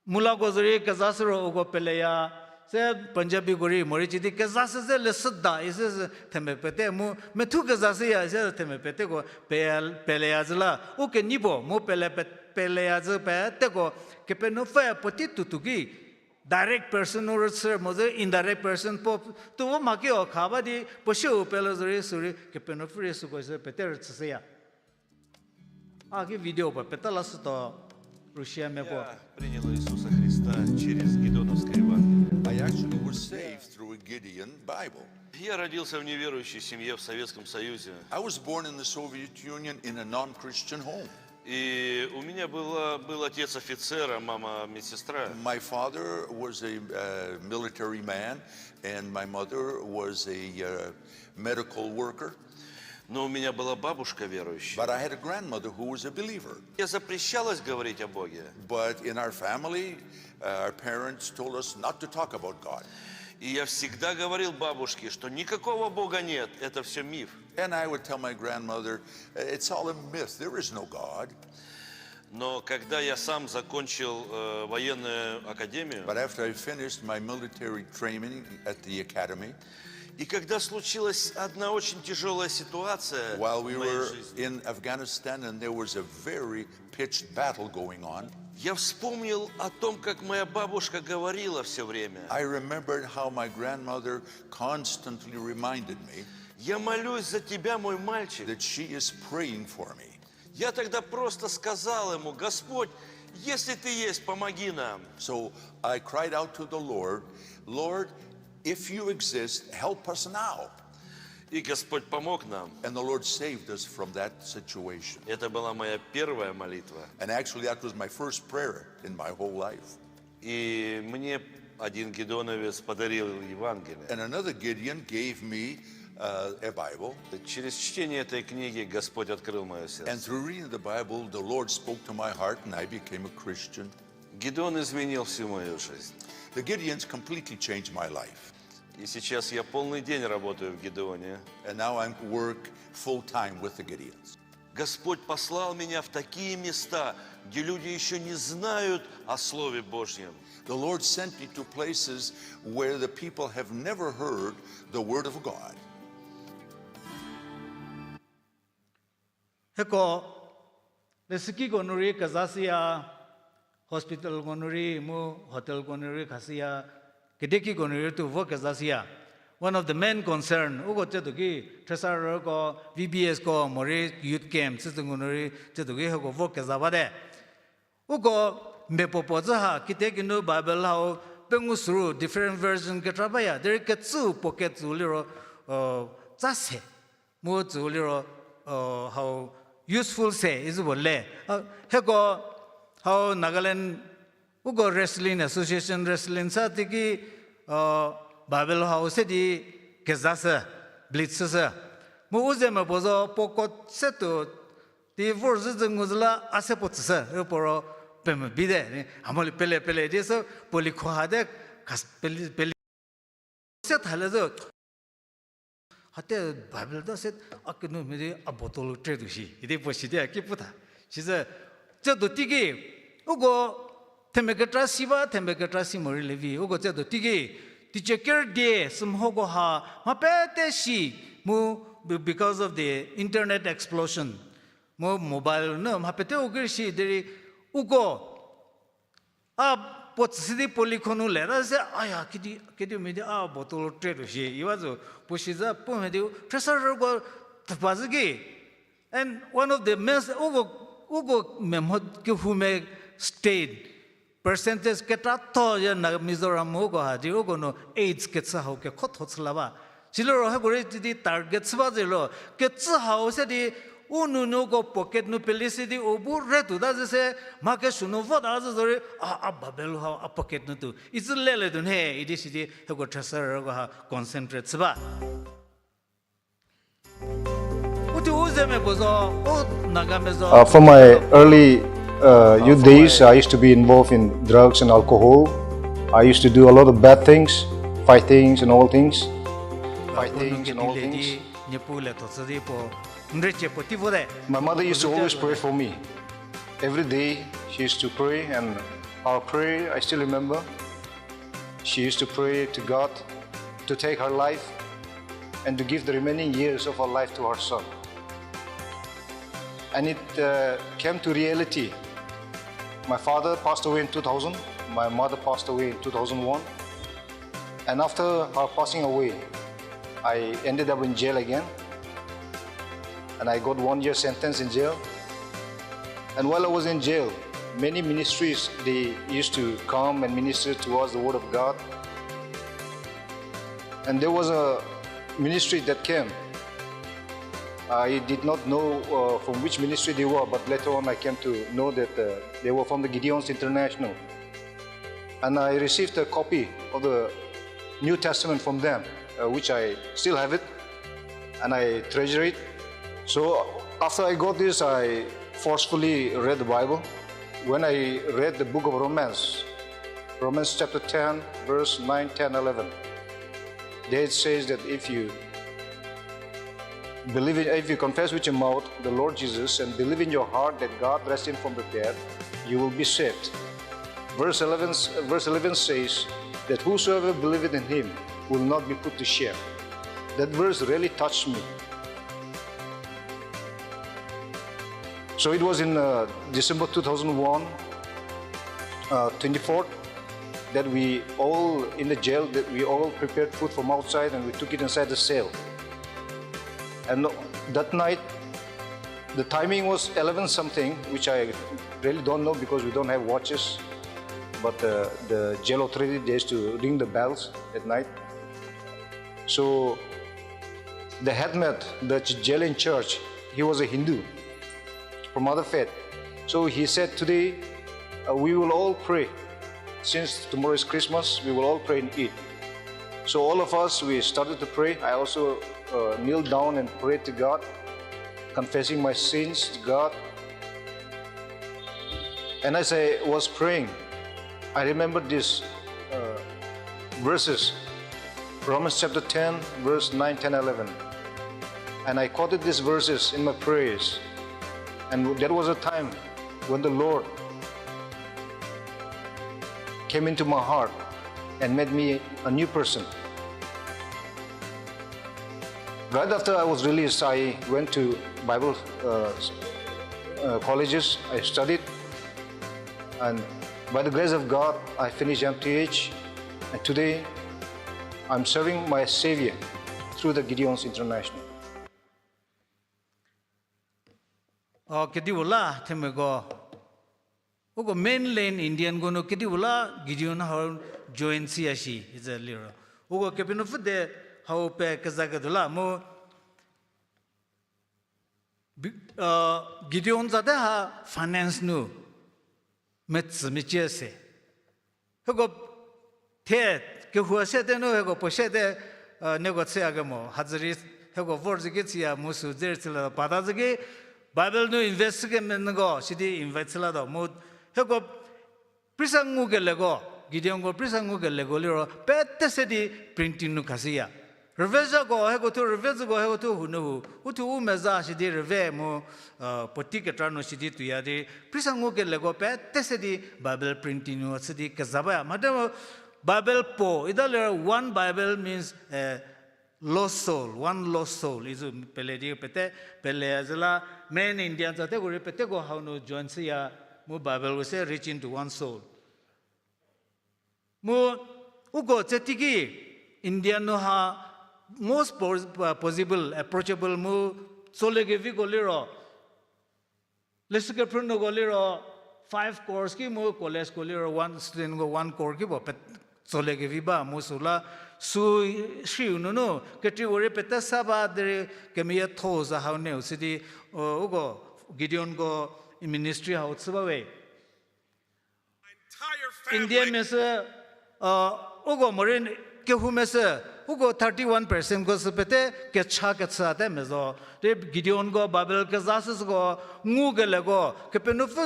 mullako zorei kezashü ro uko peleya, se Punjabiko rei morei sidi kezashü ze leshüda isi sü themia pete mu methu kezashüya isi themia peteko pe-, peleya zü la. U kenei puo mu pele pe-, peleya zü peteko Kepenuopfü puotei tuotuo ki direct person nu rüchü mo zü indirect person puo tuo vo mha ki o kha ba di puo siu pele zorei sürei Kepenuopfü rei süko sü pete rüchüshüya. A ki video puo peta lashütuo Russia mia puo. Я принял Иисуса Христа через Гедеоновское Евангелие. I actually was saved through a Gideon Bible. Я родился в неверующей семье в Советском Союзе. I was born in the Soviet Union in a non-Christian home. И у меня было, был отец офицер, а мама медсестра. My father was a uh, military man, and my mother was a uh, medical worker. Но у меня была бабушка верующая. But I had a grandmother who was a believer. Мне запрещалось говорить о Боге. But in our family, uh, our parents told us not to talk about God. И я всегда говорил бабушке, что никакого Бога нет, это все миф. And I would tell my grandmother, "It's all a myth, there is no God." Но когда я сам закончил э, военную академию, But after I finished my military training at the academy, и когда случилась одна очень тяжелая ситуация while в we моей were жизни, in Afghanistan and there was a very pitched battle going on, я вспомнил о том, как моя бабушка говорила все время. I remembered how my grandmother constantly reminded me Я молюсь за тебя, мой мальчик. That she is praying for me. Я тогда просто сказал ему: Господь, если ты есть, помоги нам. So I cried out to the Lord, Lord, if you exist, help us now. И Господь помог нам. And the Lord saved us from that situation. Это была моя первая молитва. And actually, that was my first prayer in my whole life. И мне один гедеоновец подарил Евангелие. And another Gideon gave me uh, a Bible. Через чтение этой книги Господь открыл мое сердце. And through reading the Bible, the Lord spoke to my heart and I became a Christian. Гедеон изменил всю мою жизнь. The Gideons completely changed my life. И сейчас я полный день работаю в Гедеоне. And now I work full time with the Gideons. Господь послал меня в такие места, где люди еще не знают о Слове Божьем. The Lord sent me to places where the people have never heard the word of God. Hieko, leshükiko nu rei kezashüya, hospitalko nu rei, mu hotelko nu rei khashüya, kedekiko nu rei tuo vo kezashüya. One of the main concern, uko tsetuo ki, thresarüko, V B Sko, morei youth camp, tsütsü ngu nu rei, tsetuo ki hieko vo keza bate. Uko mia puo puo zü ha, kitiekinu Bible hau pengou süru different version kekra baya, derei kecü pocket tsü liro, uh, tsa se, mu tsü liro, uh, hau useful se, izü puo le. Uh, hieko hau Nagaland, uko Wrestling Association wrestling sa tiki, uh, Bible hau se di keza se, blitz se. Mu u ze mia puo zo pocket se tuo, ti vor zhü zhü ngu zhü la a se puo tsüshü, puo ro pemvü bi te, a mo li pele pele di sü, puo li kho ha te, kas-, peli, peli se tha le zü. Hate Bible ta se, a kenu mia di a bottle tre tuo shi, idi puo shi di a ki pu tha. Shi zü, tse tuo teiki, uko themia kekra si ba, themia kekra si morei le vi, uko tse tuo teiki, teicie ker die, sümhoko ha, mha pete shi, mu be-, because of the internet explosion, mu mobile nu mha pete u ker shi derei uko a puo tsüshü di puo li kho nu le ta se, aya, kedi, kediu mia di a bottle tre tuo shi, iwa zo, puo shi zü puo mia di, thresarüko thepfü zhü ki, and one of the mes-, uko, uko mia mho kehou mia state, percentage kekratho ya na Mizoram uko ha di uko nu AIDS kechü hau kekhotho chü la ba. Siliro hieko rei ti di target chü ba zelo, kechü hau se di u nounyüko pocket nu peli si di u bu re tuota zü se, mha kesuo nu vota zü zorei, a, a Bible hau a pocket nu tuo, izü lele tuo nhie, idi si di hieko thresarüko ha concentrate chü ba. Uti u ze mia puo zo, u Nagamia zo. Uh, from my early, uh, youth days, I used to be involved in drugs and alcohol. I used to do a lot of bad things, fightings and all things. Fightings and all things. Niepuu le tho chü di puo, n recie puo ti vote. My mother used to always pray for me. Every day, she used to pray, and our prayer, I still remember. She used to pray to God to take her life and to give the remaining years of her life to her son. And it, uh, came to reality. My father passed away in two thousand, my mother passed away in two thousand one. And after her passing away, I ended up in jail again. And I got one year sentence in jail. And while I was in jail, many ministries, they used to come and minister to us the word of God. And there was a ministry that came. I did not know, uh, from which ministry they were, but later on I came to know that, uh, they were from the Gideons International. And I received a copy of the New Testament from them, uh, which I still have it, and I treasure it. So after I got this, I forcefully read the Bible. When I read the book of Romans, Romans chapter ten, verse nine, ten, eleven, there it says that if you believe in, if you confess with your mouth the Lord Jesus and believe in your heart that God raised him from the dead, you will be saved. Verse eleven, verse eleven says that whosoever believeth in him will not be put to shame. That verse really touched me. So it was in, uh, December two thousand one, uh, twenty-fourth, that we all in the jail, that we all prepared food from outside and we took it inside the cell. And that night, the timing was eleven something, which I really don't know because we don't have watches. But, uh, the jail authority, they used to ring the bells at night. So the headman, the ch-, jail in charge, he was a Hindu from other faith. So he said, "Today, uh, we will all pray. Since tomorrow is Christmas, we will all pray and eat." So all of us, we started to pray. I also, uh, kneeled down and prayed to God, confessing my sins to God. And as I was praying, I remembered these, uh, verses, Romans chapter ten, verse nine, ten, eleven. And I quoted these verses in my prayers. And that was a time when the Lord came into my heart and made me a new person. Right after I was released, I went to Bible, uh, s-, uh, colleges. I studied, and by the grace of God, I finished M T H, and today I'm serving my Savior through the Gideons International. O, kediu la themiako Uko mainland Indiako nu kedipuo la Gideon hau join chüya shi, ize liro. Uko Kepenuopfü de hau pe kezaketuo la mu Bi-, uh, Gideon zate ha finance nu metsü mecie se. Hieko the kehou se te nu hieko puo se te, uh, nieko chüya kemo. Hadzü rei hieko vor zü ki chüya mu sü dze rei chüla pata zü ki Bible nu invest kemenuoko sidi invite chüla do mu hieko prisa ngukeleko, Gideonko prisa ngukeleko liro pete se di printing nu khashüya. Rüvezhako hieko thuo, rüvezhako hieko thuo hu nu hu, u thuo u meza sidi rüve mu, uh, puotei kekra nu sidi tuoya di, prisa ngukeleko pete se di Bible printing nu chü di keza baya. Mhate mu Bible puo, ita liro one Bible means, eh, lost soul, one lost soul. Izu pele di pete, pele zü la, mainland India zateko rei peteko hau nu join chüya, mu Bible we say reaching to one soul. Mu uko tse teiki India nu ha most po-, possible, approachable mu tsolie keviko liro, leshü kephrünuoko liro five crores ki mu collegeko liro one studentko one crore ki puo pe-, tsolie kevi ba mu süla sü shiu nunu ketriu rei pete sa ba derei kemeyietho za hau neu sidi, uh, uko Gideonko ministry hau chü ba we. India mia sü, uh, uko morei kehou mia sü, uko thirty-one percentko sü pete kecha kechü ate mia zo. Derei Gideonko Bible kezashü süko ngukeleko, Kepenuopfü,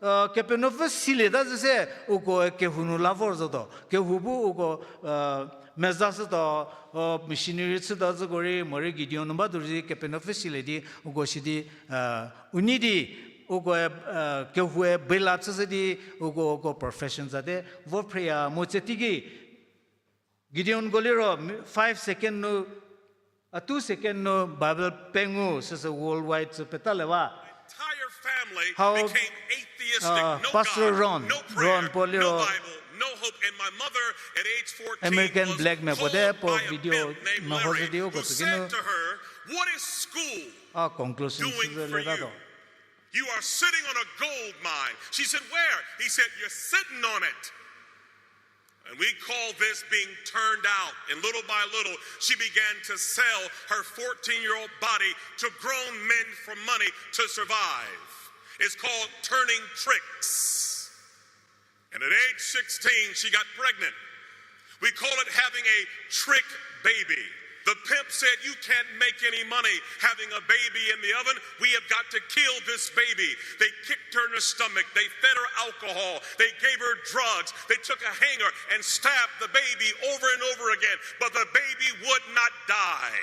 uh, Kepenuopfü silieta zü se uko kehou nu la vor zotuo. Kehou bu uko, uh, mezashütuo, uh, missionary chütuo züko rei morei Gideon nu ba tuo rei Kepenuopfü silie di uko sidi, uh, u nei di ukoe, uh, kehoue bela chüshü di uko, uko profession zate vo phreya mu tse teiki Gideonko liro five second nu, a two second nu Bible pengou süsü worldwide sü petalie ba. Hau, uh, Pastor Ron, Ron puo liro American Black mia puo de puo video meho zhü di uko tsü kinu. A conclusion süsü leta tuo. You are sitting on a gold mine. She said, Where? He said, Where? He said, You're sitting on a gold mine. And we call this being turned out. And little by little, she began to sell her fourteen-year-old body to grown men for money to survive. It's called turning tricks. And at age sixteen, she got pregnant. We call it having a trick baby. The pimp said, You can't make any money having a baby in the oven. We have got to kill this baby. They kicked her in her stomach. They fed her alcohol. They gave her drugs. They took a hanger and stabbed the baby over and over again. But the baby would not die.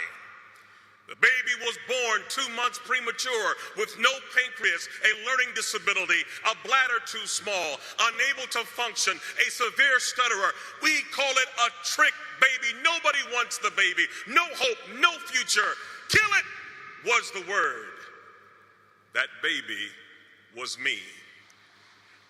The baby was born two months premature with no pancreas, a learning disability, a bladder too small, unable to function, a severe stutterer. We call it a trick baby. Nobody wants the baby. No hope, no future. Kill it was the word. That baby was me.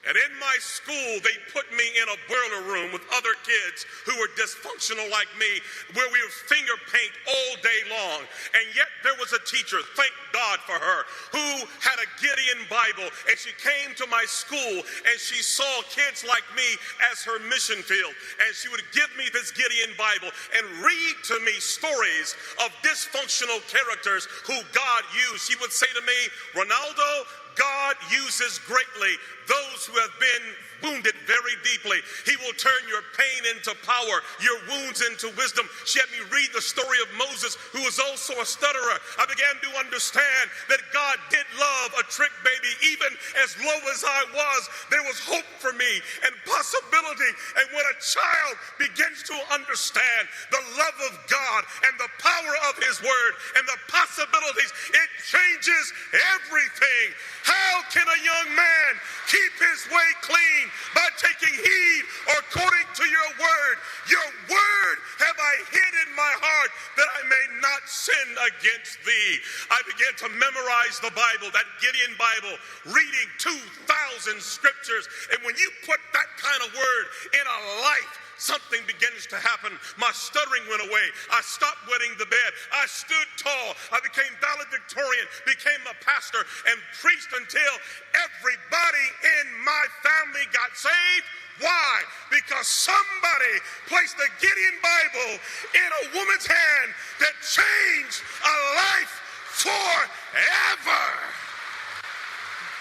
And in my school, they put me in a boiler room with other kids who were dysfunctional like me, where we would finger paint all day long. And yet there was a teacher, thank God for her, who had a Gideon Bible. And she came to my school and she saw kids like me as her mission field. And she would give me this Gideon Bible and read to me stories of dysfunctional characters who God used. She would say to me, Ronaldo, God uses greatly those who have been wounded very deeply. He will turn your pain into power, your wounds into wisdom. She had me read the story of Moses, who was also a stutterer. I began to understand that God did love a trick baby. Even as low as I was, there was hope for me and possibility. And when a child begins to understand the love of God and the power of His Word and the possibilities, it changes everything. How can a young man keep his way clean? By taking heed according to your word. Your word have I hid in my heart that I may not sin against thee. I began to memorize the Bible, that Gideon Bible, reading two thousand scriptures. And when you put that kind of word in a life, Something begins to happen. My stuttering went away. I stopped wetting the bed. I stood tall. I became valedictorian, became a pastor, and preached until everybody in my family got saved. Why? Because somebody placed the Gideon Bible in a woman's hand that changed a life forever.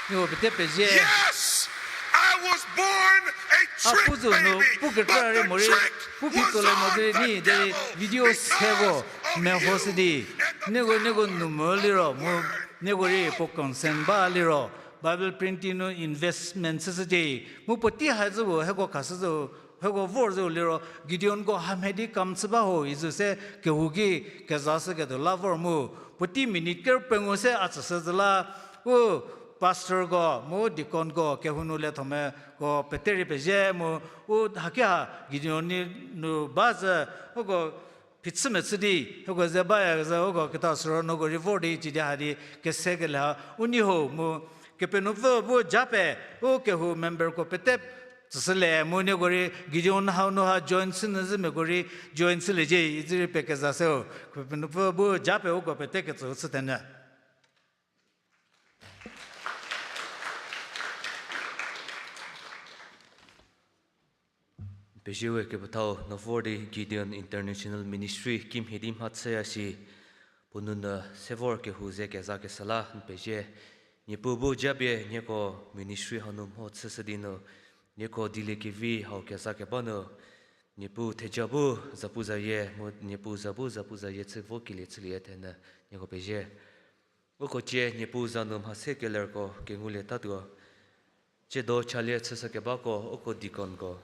Nieko pete pezie. Yes, I was born a trick baby, but the trick was on Sunday. A pu zo nu pu kekra rei morei, pu phi tsolie mo derei ni derei video se vo mehoshü di. Nieko, nieko nu mo liro mu, nieko rei puo concern ba liro, Bible printing nu investment chüshü di. Mu puotei ha zü vo hieko khashü zo, hieko vor zo liro, Gideonko hamhie di kam chü ba ho, izü se kehou ki kezashüketuo la vor mu. Puotei minute ker pengou se a tsüshü zü la, u pastorko, mu deaconko, kehou nu lethomeko pete rei pezie mu, u haki ha Gideon ni nu ba zü, uko phichü mechü di, uko ze baya zü, uko keta sü ro nuko rei vor di, cidi ha di, kese kele ha, u nei ho mu, Kepenuopfü bu jape, u kehou memberko pete tsüshülie, mu nieko rei Gideon hau nu ha join chü nyü zü miako rei join chüliecie, izü rei pie keza se ho. Kepenuopfü bu jape uko pete ketsü chü thenyü. Pezie we kepethau, no vor di Gideon International Ministry kimhie di mhachüya shi, puo nunu se vor kehou ze kezakeshü la n pezie. Niepuu bu japie nieko ministry hanu mho chüshü di nu, nieko dieliekevi hau kezakeba nu, Niepuu theja bu zapuzayie, mu Niepuu za bu zapuzayie chü vo kelie chülie thenyü, nieko pezie. Uko cie Niepuu za nu mhase kelerko kengulietatuo. Tsiedo chalie chüshükebako uko deaconko.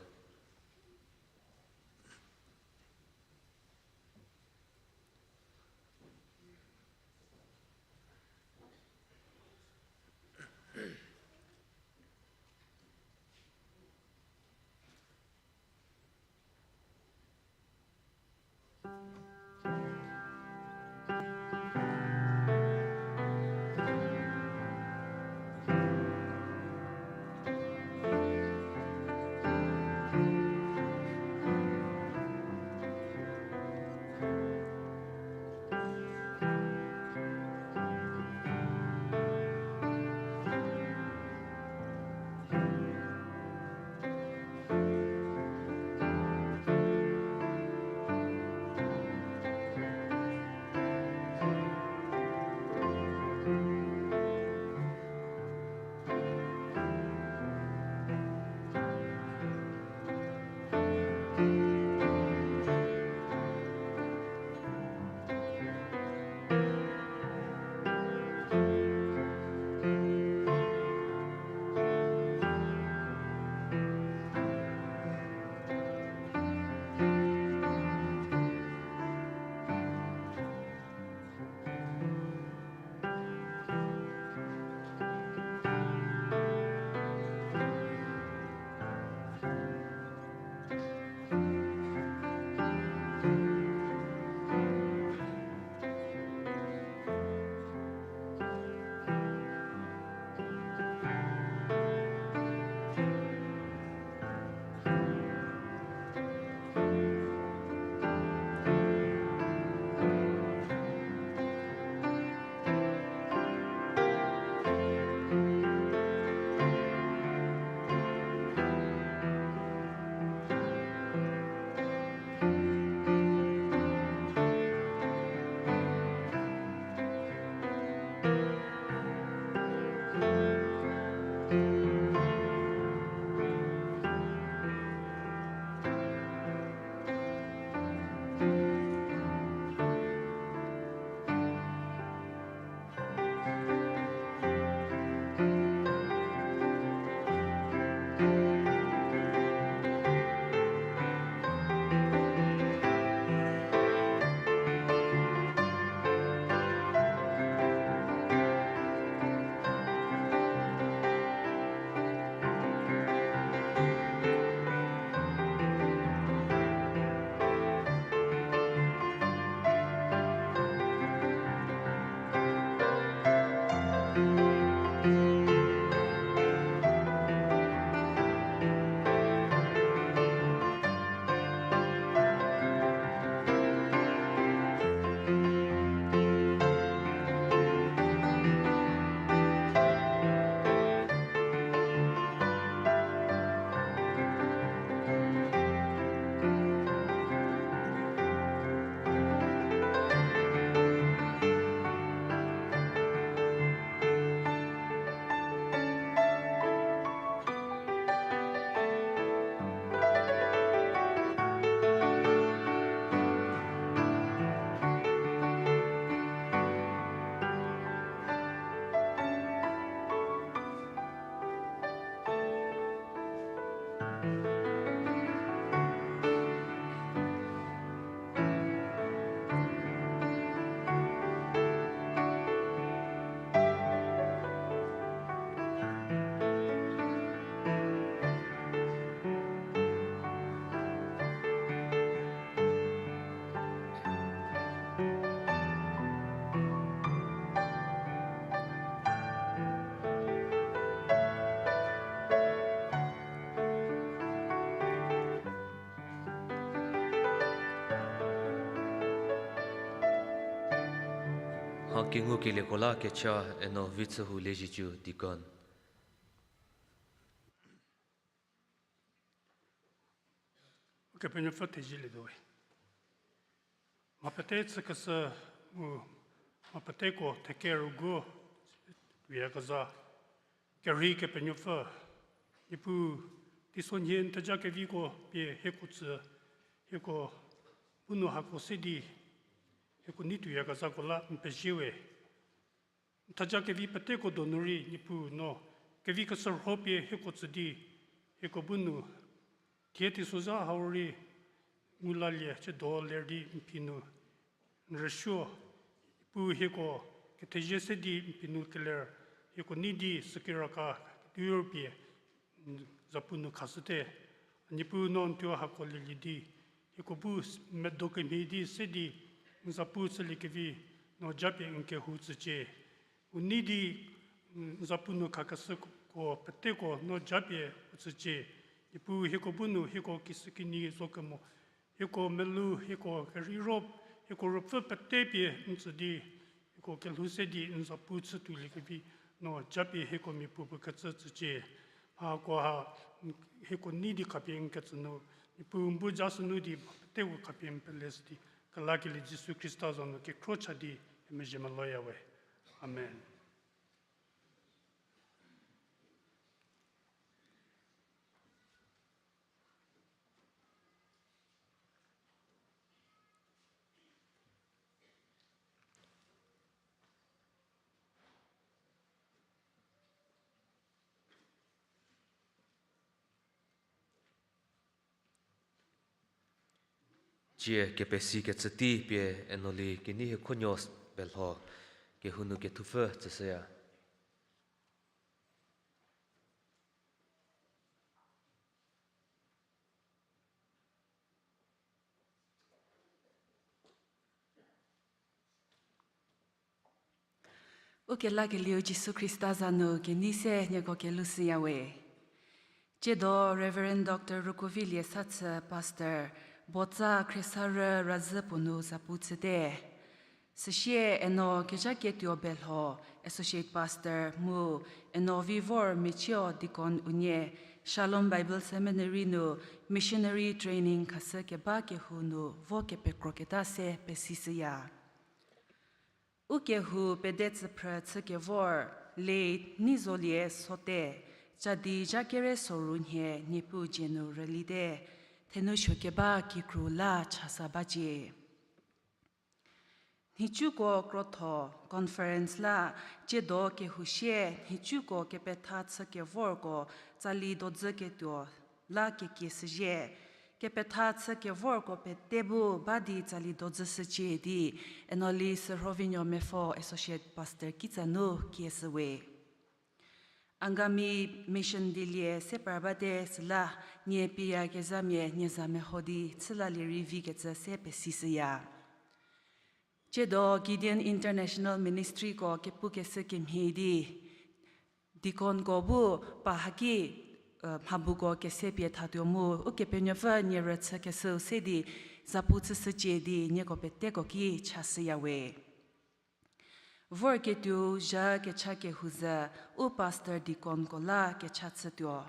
Mha kengukelieko la kecha eno Vitsühu Liezietsu deacon. Ukepenuopfü thezielie tuowe. Mha pete chükeshü mu mha peteko thekeru gu tuoyakezha kerhei Kepenuopfü, Niepuu, teisonhie n theja keviko pie hieko tsü, hieko bu nu hako se di hieko nei tuoyakezhako la n pezie we. N theja kevi peteko donu rei Niepuu no kevi keshürho pie hieko tsü di hieko bu nu thie teisozha hau rei ngu lalie chüdo ler di n phi nu n rüsuo. Pu hieko kethezie se di n phi nu keler hieko nei di sükiraka ketuo pie n zapu nu khashüte. A Niepuu no n tuo hako lielie di hieko bu medo kemhie di se di n zapu chüliekevi no japie n kehou tsücie. U nei di n zapu nu khakeshüko peteko no japie u tsücie. Niepuu hieko bu nu hieko kisükinyi zo kemo hieko melou, hieko kerheiro, hieko ruopfü pete pie n tsü di hieko kelhou se di n zapu chütuoliekevi no japie hieko mia puopuo kecü tsücie. Mhakoha hieko nei di khapie n ketsü nu Niepuu n bu ja sünu di peteko khapie n peleshü di kelakelie Jisu Khrista za nu kekhro cha di kemezhie meloyawe. Amen. Tsie kepesikecü tei pie eno li kenei hiekhonuo belho kehou nu kethupfü tsüshüya. Ukelakelieu Jisu Khrista za nu kenei se nieko kelushüyawe. Tsiedo Reverend Doctor Rukovilie Sathü, Pastor, Botsa Khriesarü Razhü puo nu zapu chüte. Süsie eno kejaketuo belho, Associate Pastor mu eno vi vor Michio Deacon unie Shalom Bible Seminary nu missionary training khashü keba kehou nu vo kepekroketa se pesishüya. Ukehou pede tsüphrü chükevor, late Neizolie Sote, cadi zha kere soru nhie Niepuu dzie nu rülite, thenou suo keba kikru la chasa bacie. Nhicuko krotho conference la tsiedo kehou sie nhicuko kepetha chükevorko tsali dodzü ketuo la kekie shüzhie. Kepetha chükevorko pete bu ba di tsali dodzü shücie di, eno li Sürhovinuo Mepfo Associate Pastor kitsa nu kieshüwe. Angami Mission dielie se par bate süla, nie piyakezhamia nie za meho di chülalie rei vikecü se pesishüya. Tsiedo Gideon International Ministryko kepukeshü kemhie di, deaconko bu pa haki, mhabuko kese pie thatuo mu Ukepenuopfü nie rüchükeshüu se di zapu chüshücie di nieko peteko ki chashüyawe. Vorketuou zha kecha kehou zhü u pastor deaconko la kecha chütuo.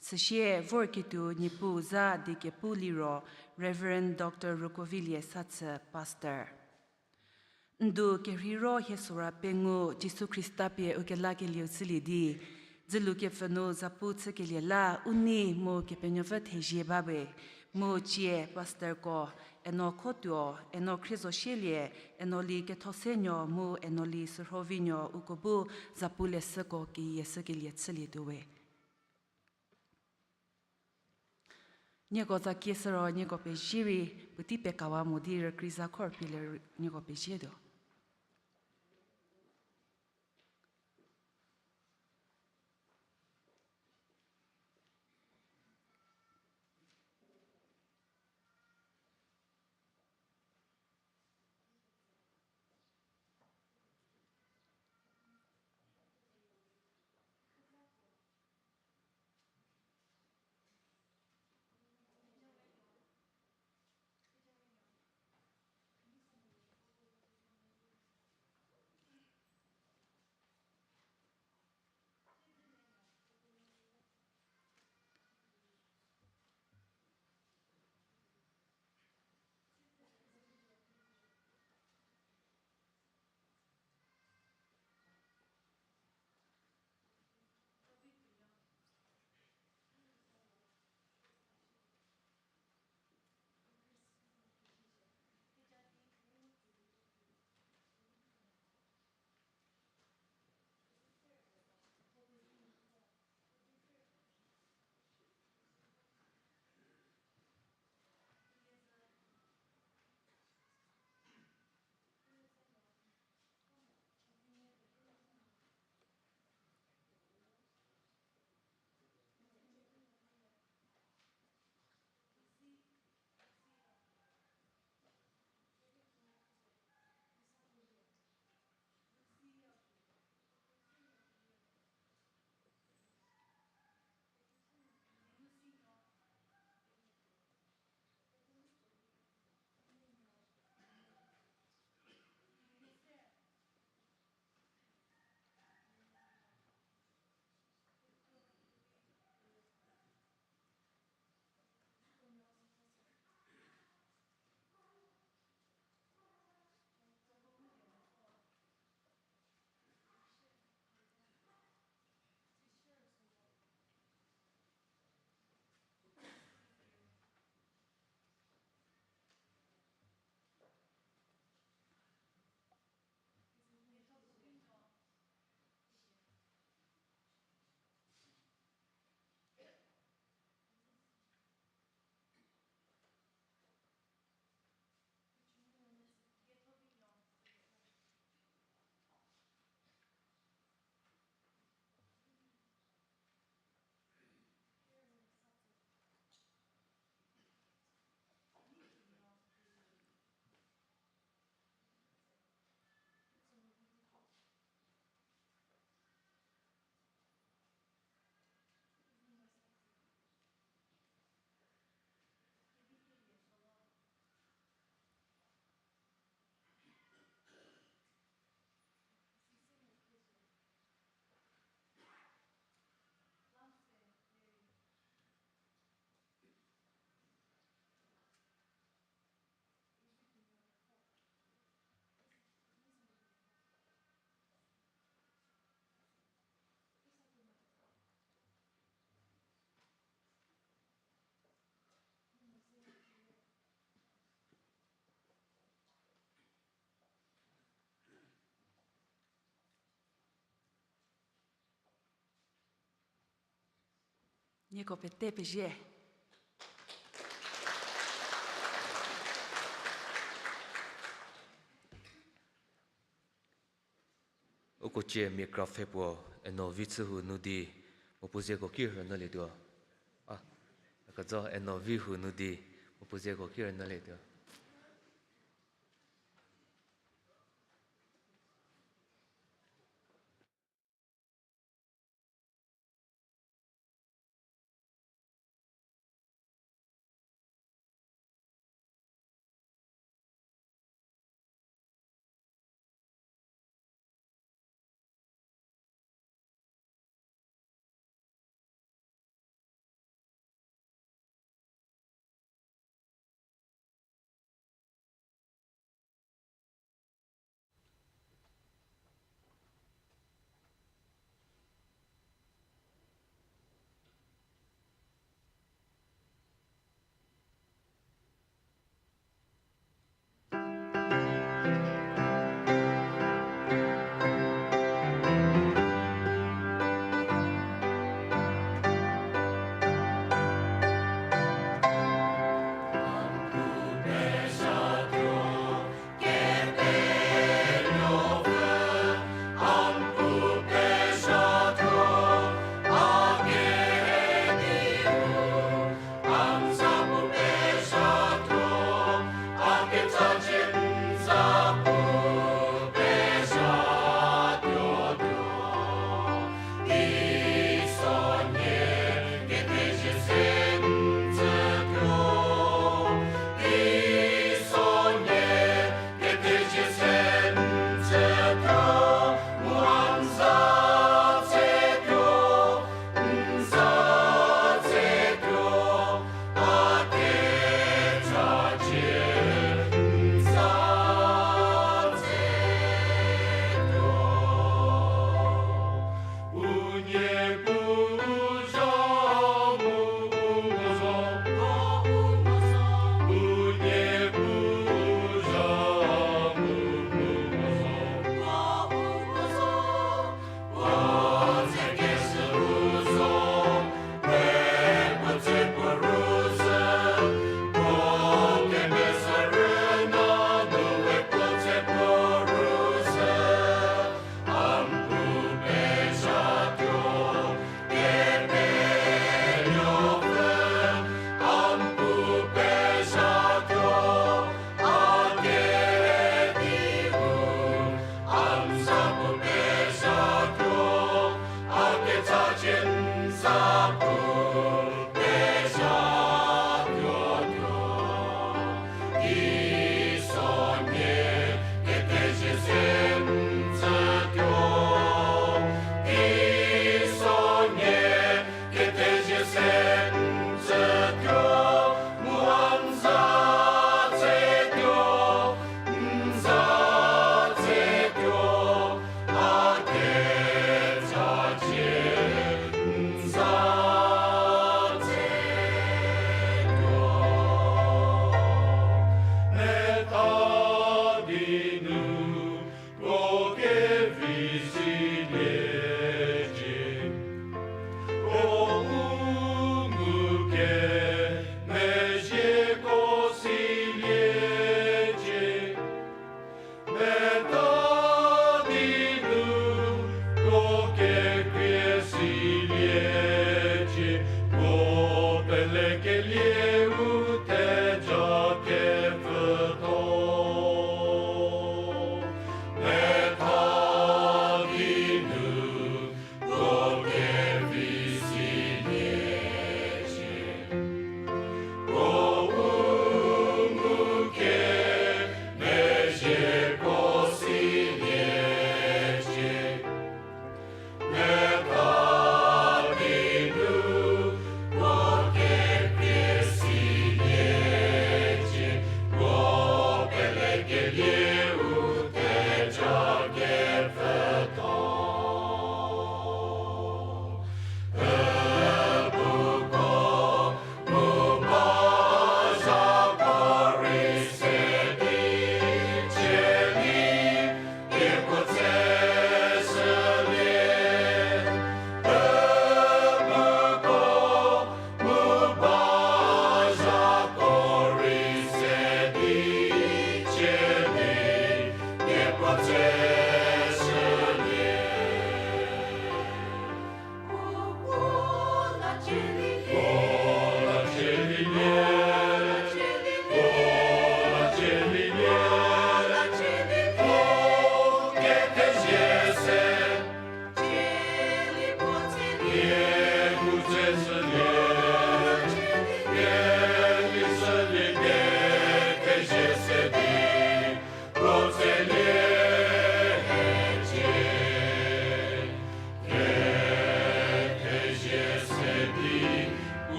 Süsie vorketuou Niepuu za di kepu liro Reverend Doctor Rukovilie Sathü, Pastor. Ndu kerheiro hie sora pengou Jisu Khrista pie ukelakelieu chülie di, dzülu kepfü nu zapu chükelie la u nei mu Kepenuopfü thezie bawe, mu tsie pastorko, eno khotuo, eno khrie zo shielie, eno li Kethosenuo mu eno li Sürhovinuo uko bu zapu leshüko keyie shükelie chülietuowe. Nieko za kieshü ro nieko pezie rei, puotei pekawa mo di rükrie za khor pielie nieko pezietuo. Nieko pete pezie. Uko cie mia kra pfhe puo Eno Vi chü hu nu di, mu puo zeko ki rünyülietuo. A, kezo Eno Vi hu nu di, mu puo zeko ki rünyülietuo.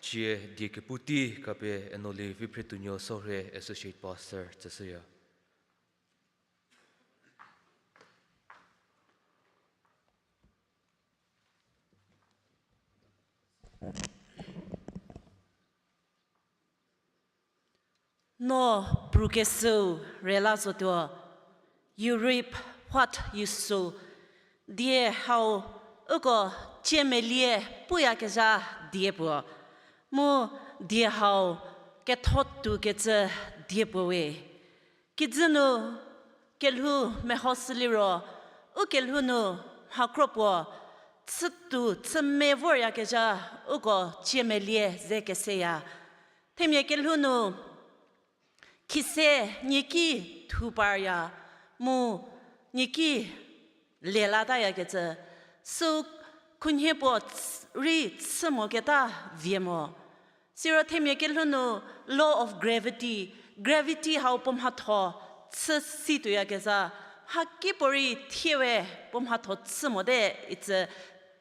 Cie die kepu tei khapie Enoli Viphretuonuo Sorhie Associate Pastor tsüshüya. No prukeshüu rela zotuo, you reap what you sow. Die hau uko ciemelie puyakezha die puo, mu die hau ketho tuokecü die puo we. Kijü nu kelhou mehoshü liro, u kelhou nu mhakro puo chütuo chüme voryakezha uko ciemelie ze keseya. Themia kelhou nu khise nieki thu parya, mu nieki lelatayakecü, sü khunhie puo rei chü moketa vie mo. Siro themia kelhou nu law of gravity, gravity hau puo mhatho chü si tuoyakezha, mhakipuorei thie we puo mhatho chü mote itsü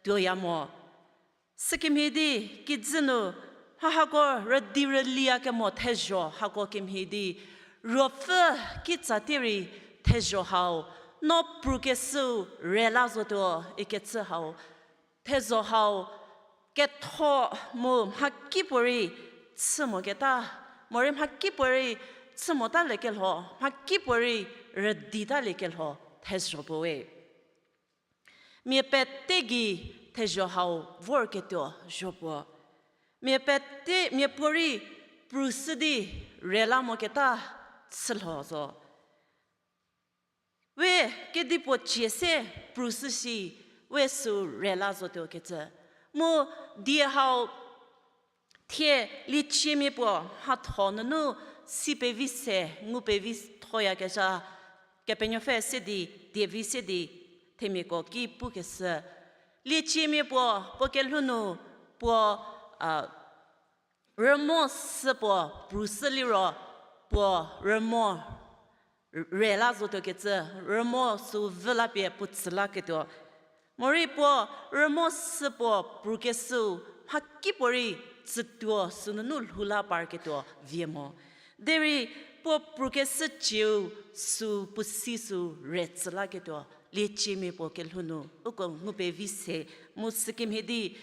tuoya mo. Sükemhie di kijü nu mha hako rüdi rüliya kemo thezho hako kemhie di, ruopfü kitsa tie rei thezho hau, no prukeshüu rela zotuo ikecü hau, thezho hau ketho mu mhakipuorei chü moketa, morei mhakipuorei chü motaliekelho, mhakipuorei rüditaliekelho thezho puo we. Mia pete gei thezho hau vorketuo zho puo. Mia pete, miapuorei prushü di rela moketa chülho zo. We kedipuo cie se prushü shi, we sü rela zotuo kecü. Mu die hau thie lieciemia puo mhatho nunu si pevi se, ngu pevi thoyakezha, Kepenuopfü se di, dievi se di, themiako ki pukeshü. Lieciemia puo, puo kelhou nu, puo, a, rümo sü puo prushü liro, puo rümo rela zotuo kecü, rümo sü vü la pie puo tsü laketuo. Morei puo rümo sü puo prukeshüu mhakipuorei tsütuo sünunu lhou la parketuo vie mo. Derei puo prukeshü cieu sü puo si sü re tsü laketuo, lieciemia puo kelhou nu uko ngu pevi se, mu sükemhie di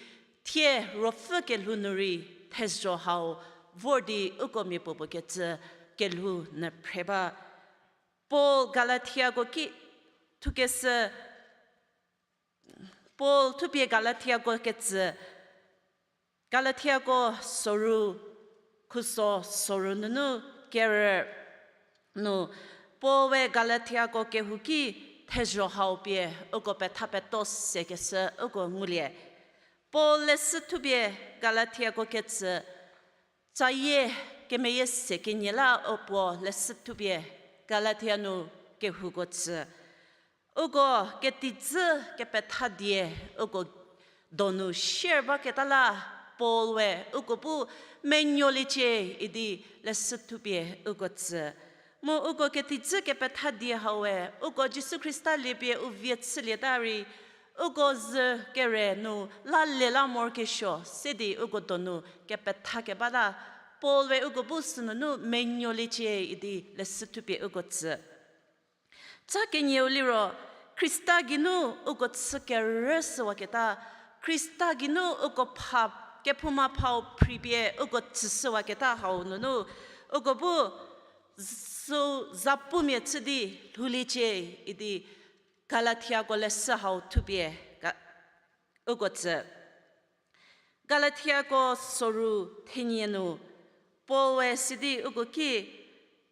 thie ruopfü kelhou nu rei thezho hau vor di uko miapuopuo kecü kelhou nyü phre ba. Paul Galatiako ki thukeshü, Paul thupie Galatiako kecü, Galatiako soru, khuso soru nunu kerü nu, Paul we Galatiako kehou ki thezho hau pie uko petha peto sekeshü uko ngulie. Paul leshü thupie Galatiako kecü, tsayie kemeyie se kenie la u puo leshü thupie Galatia nu kehouko tsü. Uko ketijü kepetha die uko donu share baketa la Paul we uko bu menuoliecie idi leshü thupie uko tsü. Mu uko ketijü kepetha die hau we uko Jisu Khrista liepie u vie chülieta rei, uko zü kere nu la lie la morokesuo se di uko donu kepetha keba la Paul we uko bu sünunu menuoliecie idi leshü thupie uko tsü. Ca kenieu liro, Khrista geinu uko chü kerüshüwaketa, Khrista geinu uko pha, kephouma phau phripie uko tsüshüwaketa hau nunu, uko bu sü zapumia chü di lhouliecie idi Galatiako leshü hau thupie ga-, uko tsü. Galatiako soru thenie nu, Paul we sidi uko ki,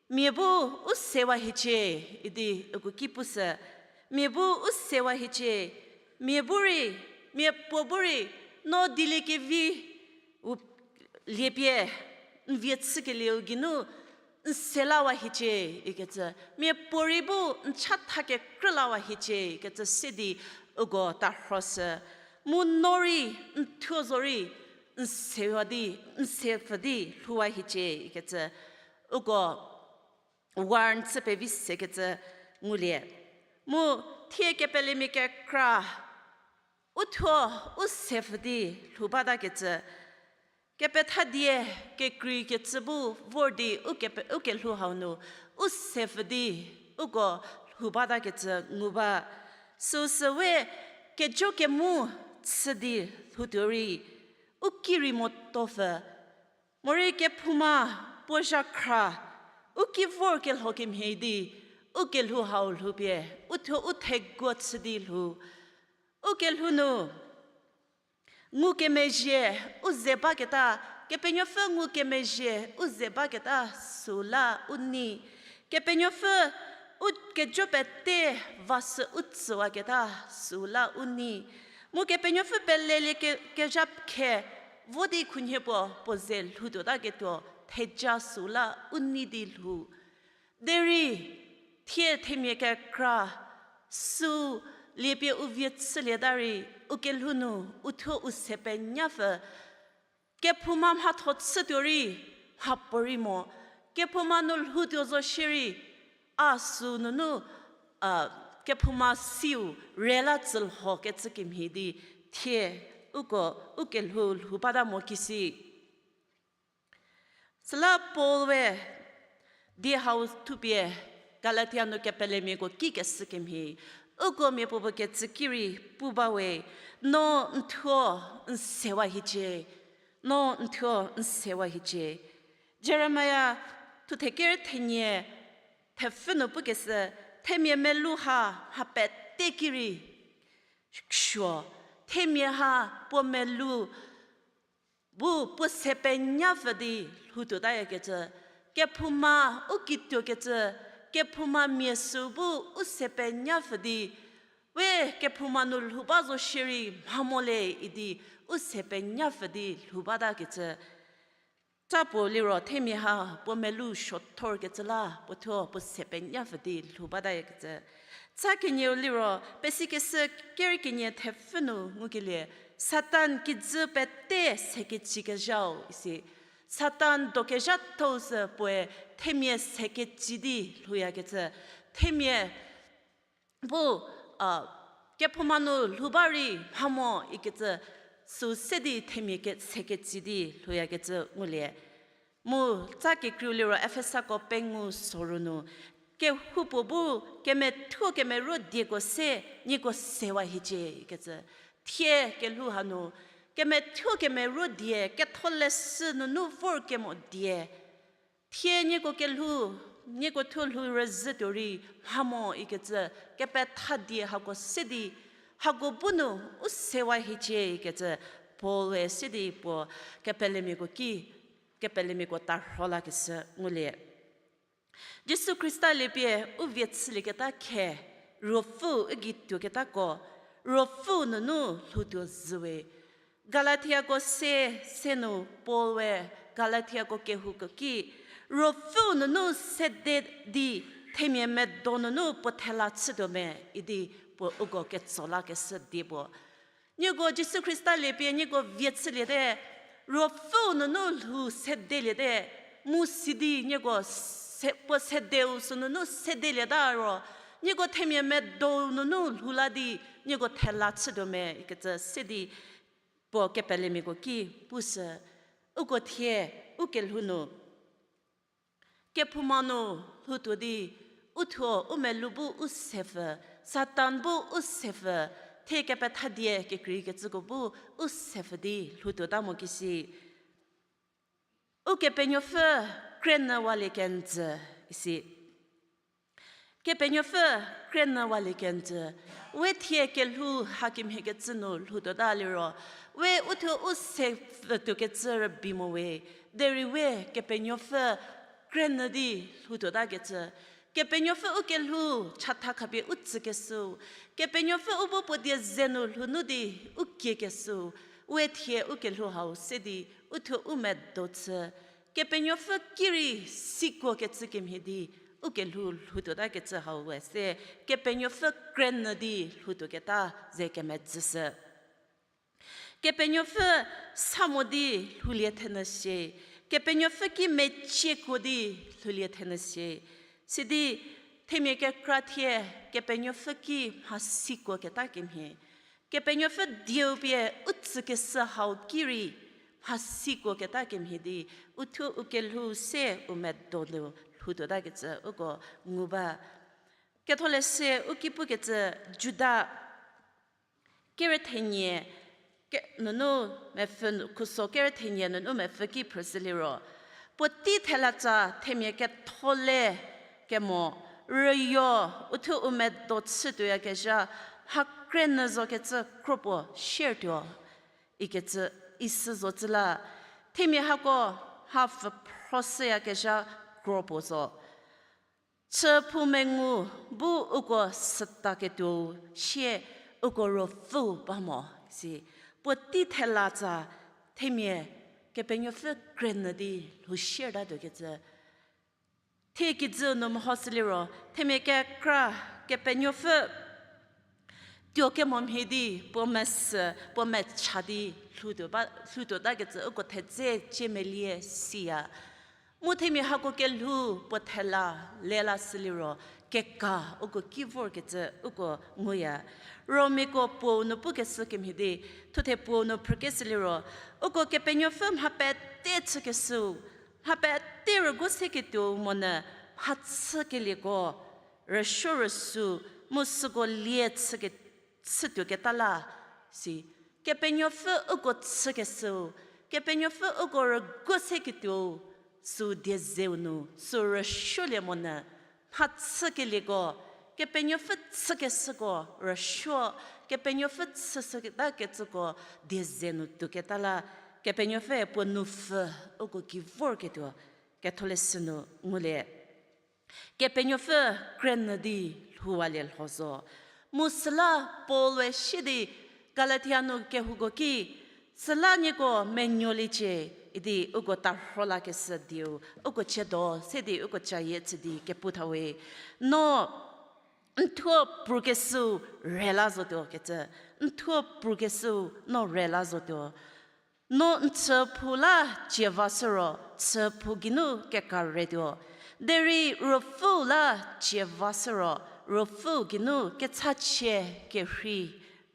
mia bu u sewa hiecie idi uko ki pushü, mia bu u sewa hiecie, mia bu rei, mia puo bu rei, no dieliekevi u liepie n vie chükelieu geinu n se lawa hiecie ikecü, mia puorei bu n chatha kekrü lawa hiecie ikecü se di uko tarhoshü. Mu no rei n thuo zorei n sewa di, n sepfü di lhouwa hiecie ikecü uko warn chü pevi sekecü ngulie. Mu thie kepelemia kekra u thuo u sepfü di lhou batakecü Kepethadie kekreikecü bu vor di u kepe-, u kelhou hau nu, u sepfü di, uko lhou batakecü ngu ba. Süsü we kejo kemu chü di lhoutuo rei, u ki rei motopfü. Morei kephouma puo zhakhra, u ki vor kelho kemhie di, u kelhou hau lhoupie, u thuo u theguo chü di lhou. U kelhou nu, ngukemezhie u ze baketa, Kepenuopfü ngukemezhie u ze baketa süla u nei. Kepenuopfü u kejo pete vasü u tsüwaketa süla u nei. Mu Kepenuopfü pelelie ke-, kezha khe vo di khunhie puo, puo ze lhoutuotaketuo theja süla u nei di lhou. Derei, thie themia kekra, sü liepie u vie chülieta rei, u kelhou nu, u thuo u se penyapfü, kephouma mhatho chütuo rei, mhapuorei mo, kephouma nu lhoutuo zo shierei, a sü nunu, a, kephouma siu rela tsülho kecü kemhie di, thie, uko, u kelhou lhou bata mo kisi. Süla Paul we die hau thupie Galatia nu kepelemiako ki keshü kemhie, uko miapuopuo kecü ki rei pu ba we, no n thuo n sewa hiecie, no n thuo n sewa hiecie. Jeremia thuthe ker thenie thepfü nu pukeshü, themia melou ha mha pete ki rei suo, themia ha puo melou bu puo se penyapfü di lhoutuotayakecü, kephouma u kituokecü, kephouma mia sü bu u se penyapfü di, we kephouma nu lhou ba zo shierei mha mo le idi u se penyapfü di lhou batakecü. Tsa puo liro themia ha puo melou suothorkecü la puo thuo puo se penyapfü di lhou batayakecü. Tsa kenieu liro pesikeshü ker kenie thepfü nu ngukelie, Satan kijü pete sekecikezhau isi. Satan dokezhathou sü puoe themia sekeci di lhouyakecü. Themia bu, a, kephouma nu lhou ba rei mha mo ikecü, sü se di themia ke-, sekeci di lhouyakecü ngulie. Mu tsa kekreiu liro Efesako pengou soru nu, kehoupuo bu kemethuo kemeruo dieko se nieko sewa hiecie ikecü. Thie kelhou hanu, kemethuo kemeruo die, ketholeshü nunu vor kemo die. Thie nieko kelhou, nieko thuo lhou rüzhütuo rei mha mo ikecü, kepetha die hako se di, hako bu nu u sewa hiecie ikecü, Paul-e se di puo kepelemiako ki, kepelemiako tarho lakeshü ngulie. Jisu Khrista liepie u vie chülieketa khe, Ruopfü u gei tuoketako, Ruopfü nunu lhoutuo zhüwe. Galatiako se, se nu Paul-e Galatiako kehouko ki, Ruopfü nunu sede di themia medo nunu puo thela chütuo me idi puo uko ketso lakeshü die puo. Nieko Jisu Khrista liepie nieko vie chüliete, Ruopfü nunu lhou sedeliete, mu sidi nieko se-, puo sedeu sünunu sedelieta ro, nieko themia medou nunu lhou la di nieko thela chütuo me ikecü se di puo kepelemiako ki pushü, uko thie, u kelhou nu kephouma nu lhoutuo di, u thuo u melou bu u sepfü, Satan bu u sepfü, thie kepetha die kekreikecüko bu u sepfü di lhoutuota mo kisi. Ukepenuopfü krenyüwalie kenjü isi. Kepenuopfü krenyüwalie kenjü. We thie kelhou hakemhiekecü nu lhoutuota liro, we u thuo u sepfütuokecü rübei mo we, derei we Kepenuopfü krenyü di lhoutuotakecü. Kepenuopfü u kelhou chatha khapie u tsükeshüu, Kepenuopfü u bu puo die ze nu lhounu di u kiekeshüu, we thie u kelhou hau se di u thuo u medo chü. Kepenuopfü ki rei sikuokecü kemhie di u kelhou lhoutuotakecü hau we se, Kepenuopfü krenyü di lhoutuoketa ze kemedzüshü. Kepenuopfü sa mo di lhoulie thenyü sie, Kepenuopfü ki meciekuo di lhoulie thenyü sie. Sidi themia kekra thie Kepenuopfü ki mhasikuoketa kemhie, Kepenuopfü dieu pie u tsükeshü hau ki rei mhasiko keta kemhie di, uthuo u kelhou se u medo nu lhoutuotakecü uko ngu ba. Ketholeshü u ki pukecü Juda kere thenie, ke-, nunu mepfü, khuso kere thenie nunu mepfü ki phrüshü liro, puotei thelatsa themia ketho le kemo, rüyo, uthuo u medo chütuoyakezha, mha kre nyü zokecü kro puo share tuo ikecü, isü zocü la, themia hako mha pfü phroshüyakezha kro puo zo. Chüphou mengu bu uko sütaketuou sie uko ruopfüu ba mo, si. Puotei thelatsa themia Kepenuopfü kre nyü di lhou share tatuokecü. Thie kijü nu mehoshü liro, themia kekra Kepenuopfü tuo kemo mhie di, puo mesü, puo mecha di lhoutuo ba, lhoutuotakecü uko thedze cie melie siya. Mu themia hako kelhou puo thela lelashü liro, keka uko ki vorkecü uko nguya. Romiako puou nu pukeshü kemhie di, thuthe puou nu phrükeshü liro, uko Kepenuopfü mha pete chükeshüu, mha pete rüguo seketuou monyü mhachükelieko rüsuo rüsü mu süko lie chüke-, chütuoketa la, si. Kepenuopfü uko chükeshüu, Kepenuopfü uko rüguo seketuou, sü diezeu nu sü rüsuolie monyü mhachükelieko, Kepenuopfü chükeshüko rüsuo, Kepenuopfü chüshüketakecüko dieze nu tuoketa la, Kepenuopfü puo nupfü uko ki vorketuo Ketholeshü nu ngulie. Kepenuopfü kre nyü di lhouwalie lho zo. Mu süla Paul-e sie di Galatia nu kehouko ki, süla nieko menuoliecie idi uko tarho lakeshü dieu, uko chiedo se di uko cayie chü di kepu thawe. No n thuo prukeshüu rela zotuo kecü, n thuo prukeshüu no rela zotuo. No n chüphou la cie vashü ro, chüphou geinu keka retuo. Derei Ruopfüu la cie vashü ro, Ruopfüu geinu kechachie kerhei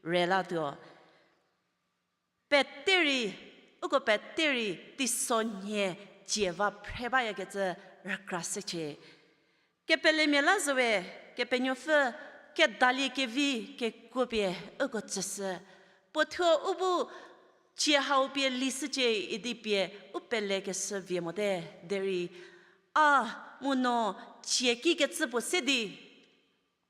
relatuo. Pete rei, uko pete rei teisonhie cie va phre bayakecü rükrashücie. Kepelemia la zowe, Kepenuopfü kedalie kevi kekuopie uko tsüshü. Puo thuo u bu cie hau pie lishücie idi pie u pelekeshü vie mote, derei a mu no cie kikecü puo se di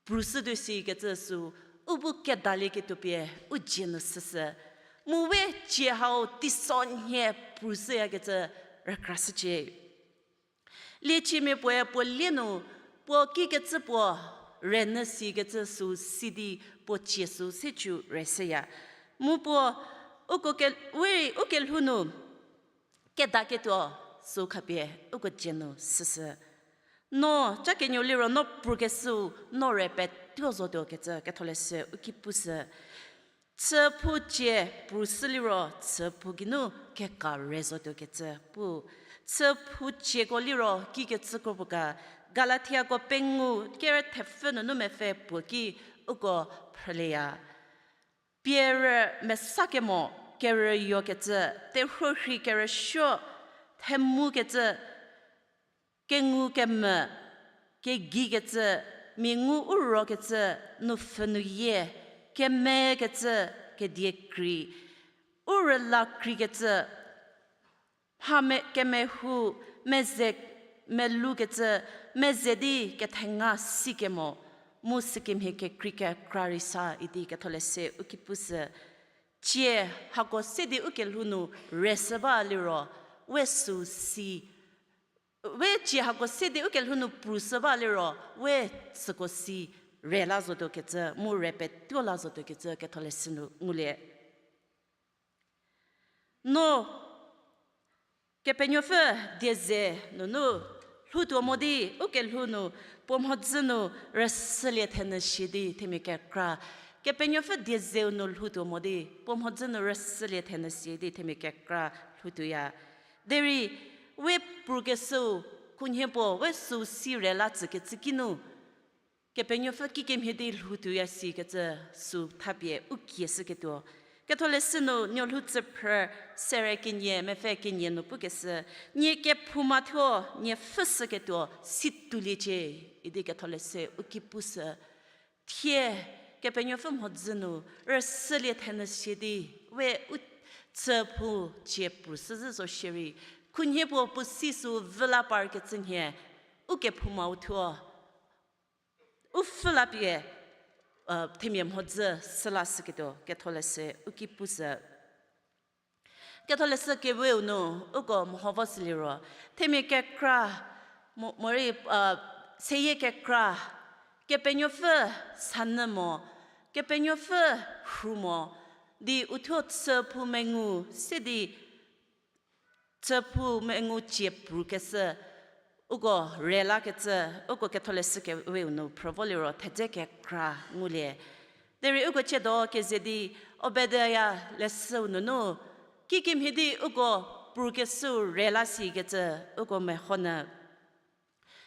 prushütuo sikecü sü u bu kedalieketuo pie u dzie nu shüshü. Mu we cie hau teisonhie prushüyakecü rükrashücie. Lieciemia puoe puo lie nu, puo kikecü puo renyü sikecü sü si di puo cie sü se cü reshüya. Mu puo uko ke-, we u kelhou nu kedaketuo sü khapie uko dzie nu shüshü. No, ca kenuo liro no prukeshüu no re petuo zotuo kecü Ketholeshü u ki pushü. Chüphou cie prushü liro chüphou geinu keka re zotuo kecü pu. Chüphou cieko liro kikecü kro puo ga, Galatiako pengou kere thepfü nunu mepfü puo ki uko phrülieya. Pierü mesakemo kerüyokecü, terhuo rhi kerüsuo, themukecü, kengu kemvü, kegikecü, mia ngu u rokecü, nupfhü nuyie, kemekecü, kedie krei, u rüla kreikecü, mha me-, kemehou, meze melukecü, meze di kethenga sikemo, mu sükemhie kekrei kekra rei sa idi Ketholeshü u ki pushü. Cie hako se di u kelhou nu reshü ba liro, we sü si, we cie hako se di u kelhou nu prushü ba liro, we süko si rela zotuo kecü, mu re petuo la zotuo kecü Ketholeshü nu ngulie. No Kepenuopfü dieze nunu lhoutuo mo di, u kelhou nu puo mhodzü nu rüsülie thenyü si di themia kekra. Kepenuopfü diezeu nu lhoutuo mo di, puo mhodzü nu rüsülie thenyü si di themia kekra lhoutuoya. Derei, we prukeshüu, khunhie puo we sü si rela tsükecü kinu, Kepenuopfü kikemhie di lhoutuoya sikecü sü thapie u kieshüketuo. Ketholeshü nu Nuolhou tsüphrü sere kenie, mepfü kenie nu pukeshü, nie kephouma thuo, nie pfhüshüketuo si touliecie, idi Ketholeshü u ki pushü. Thie, Kepenuopfü mhodzü nu, rüsülie thenyü sie di, we u chüphou cie prushüzhü zo shierei, khunhie puo puo si sü vü la parkecü nhie, u kephoumau thuo, u pfhü la pie, themia mhodzü süla shüketuo Ketholeshü u ki pushü. Ketholeshü keweu nu uko meho vo süliro, themia kekra, mo- morei, seyie kekra, Kepenuopfü sanyü mo, Kepenuopfü rhu mo, di uthuo chüphou mengu se di, chüphou mengu cie prukeshü, uko rela kecü, uko Ketholeshü keweu nu phrü vo liro thedze kekra ngulie. Derei uko chiedo keze di Obadiah leshüu nunu, kikemhie di uko prukeshüu rela sikecü, uko mehonyü.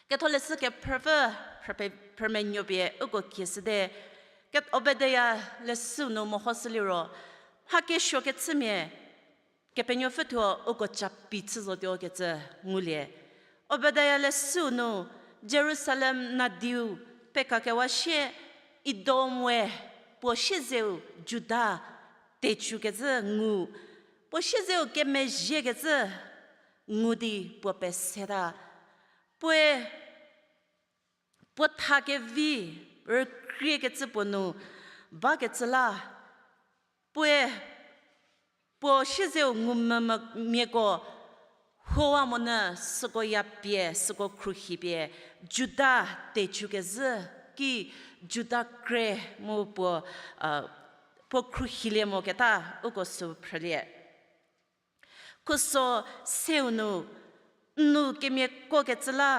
Ketholeshü kephrüpfü, phrüpe- phrümenuo pie uko kieshüte, Ket- Obadiah leshüu nu mehoshü liro, mha kesuo kechümia, Kepenuopfü thuo uko capi chü zotuo kecü ngulie. Obadiah leshüu nu, Jerusalem nadiu pekakewa sie, Edom we, puo siezeu Juda tecükecü ngu, puo siezeu kemezhiekecü ngu di puo peseta. Puoe, puo tha kevi rükriekecü puo nu bakecü la, puoe, puo siezeu ngumvümvümiako huowa monyü süko ya pie, süko khruohi pie, Juda tecükezhü ki Juda kre mu puo, puo khruohilie moketa uko sü phrülie. Khuso seu nu, n nu kemiakokecü la,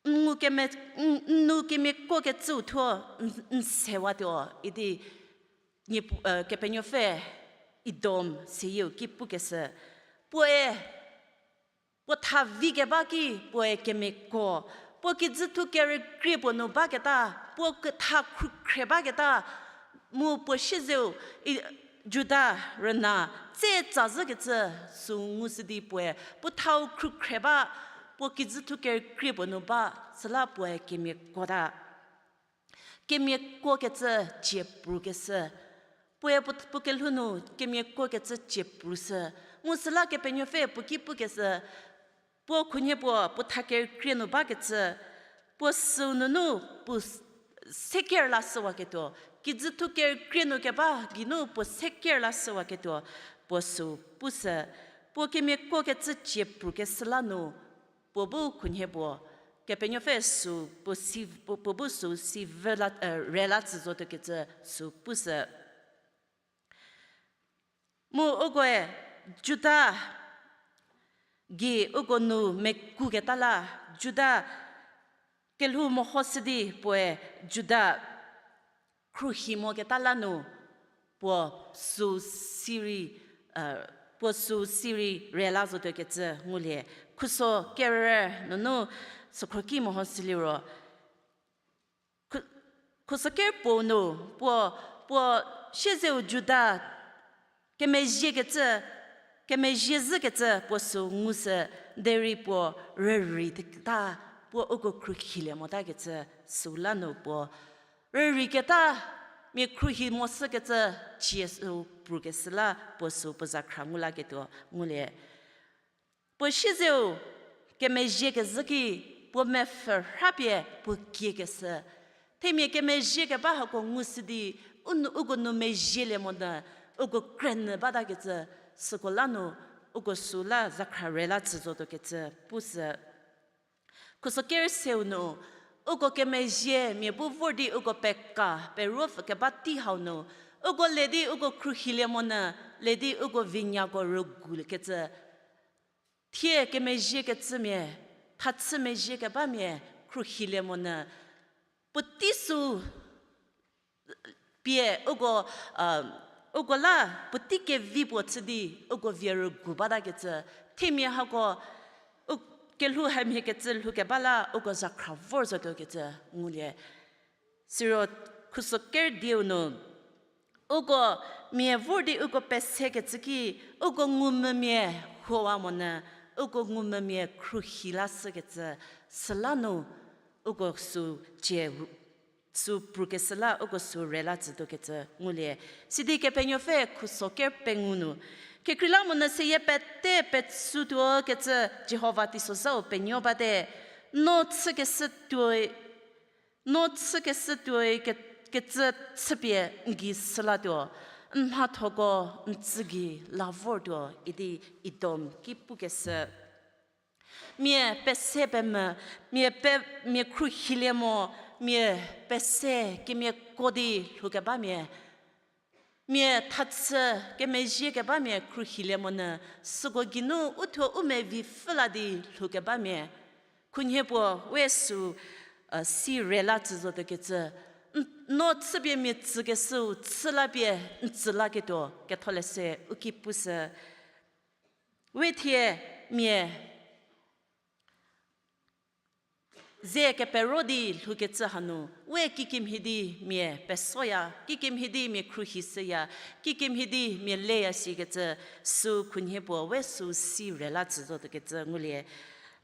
n ngu kemia- n- n nu kemiakokecüu thuo n- n sewatuo idi, Niepuu, Kepenuopfü Edom seyieu ki pukeshü. Puoe, puo tha vi keba ki puoe kemiako, puo kijüthu kerükrie puo nu baketa, puo ketha khrukhre baketa, mu puo siezeu, i- Juda rüna tse tsazhükecü sü ngushü di puoe, puo thau khrukhre ba, puo kijüthu kerükrie puo nu ba, süla puoe kemiakota. Kemiakokecü cie prukeshü. Puoe puo, puo kelhou nu kemiakokecü cie prushü. Mu süla Kepenuopfü puo ki pukeshü, puo khunhie puo, puo tha kerükrie nu bakecü, puo süu nunu puo s- seker lashüwaketuo, kijüthu kerükrie nu keba geinu puo seker lashüwaketuo, puo süu pushü, puo kemiakokecü cie prukeshü la nu, puo bu khunhie puo, Kepenuopfü süu puo si- puo, puo bu süu si vü la, rela tsü zotuokecü süu pushü. Mu ukoe Juda gei uko nu mekuketa la, Juda kelhou mehoshü di puoe Juda khruohi moketa la nu, puo süu si rei, puo süu si rei rela zotuokecü ngulie. Khuso kerü nunu sükhro ki mehoshü liro, khuso ker puo nu, puo, puo siezeu Juda kemezhiekecü, kemezhie zhükecü puo süu ngushü, derei puo rürei keta, puo uko khruohilie motakecü süu la nu puo rürei keta, mia khruohi moshükecü cie süu prukeshü la puo süu puo zakhra ngu laketuo ngulie. Puo siezeu kemezhiekezhü ki puo mepfhü rhapie puo kiekeshü. Themia kemezhie keba hako ngushü di, u nu- uko nu mezhielie monyü, uko krenyü batakecü, süko la nu, uko süu la zakhra rela tsü zotuokecü pushü. Khuso ker seu nu, uko kemezhie mia bu vor di uko peka, peruopfü keba tei hau nu, uko le di uko khruohilie monyü, le di uko vinyako rügukecü. Thie kemezhiekecümia, thachü mezhie kebamia khruohilie monyü, puotei süu pie uko, uko la puotei kevi puo chü di uko vie rügu batakecü, themia hako, u- kelhou hamhiekecü lhoukeba la uko zakhra vor zotuokecü ngulie. Siro khuso ker dieu nu, Uko mia vor di uko pesekecü ki, uko ngumvümia huowa monyü, uko ngumvümia khruohi lashükecü, süla nu uko sü cie, sü prukeshü la uko sü rela tsütuokecü ngulie. Sidi Kepenuopfü khuso ker pengou nu, kekreilamonyü seyie pete petsutuo kecü Jihova teisozhau penuo bate, no chükeshütuoi, no chükeshütuoi ke, kecü chüpie n gei sülatuo, n mhathoko n tsü gei la vortuo idi Edom ki pukeshü. Mia pese pemvü, mia pe, mia khruohilie mo, mia pese kemiako di lhoukebamia, mia thachü kemezhiekebamia khruohilie monyü, süko geinu uthuo u mevi pfhü la di lhoukebamia, khunhie puo we sü, si rela tsü zotuokecü, n, no chüpie mia tsükeshüu chü lapie n tsü laketuo, ketholeshü u ki pushü. We thie mia ze kepero di lhoukecü hanu, we kikimhie di mia pesoya, kikimhie di mia khruohishüya, kikimhie di mia leya sikecü, sü khunhie puo we sü si rela tsü zotuokecü ngulie.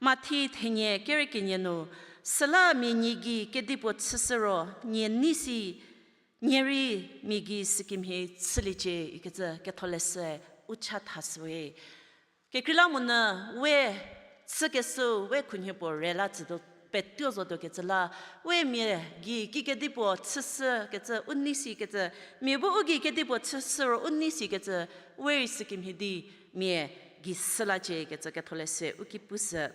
Mathi thenie kerü kenie nu, süla mia nie gei kedipuo chüshü ro, nie nei si, nie rei mia gei sükemhie chüliecie ikecü ketholeshü u chathashüwe. Kekreilamonyü we chükeshü we khunhie puo rela tsütuo, petuo zotuokecü la, we mia gei kikedipuo chüshükecü u nei sikecü, mia bu u gei kedipuo chüshü ro u nei sikecü, we rei sükemhie di mia gei sülacie ikecü ketholeshü u ki pushü.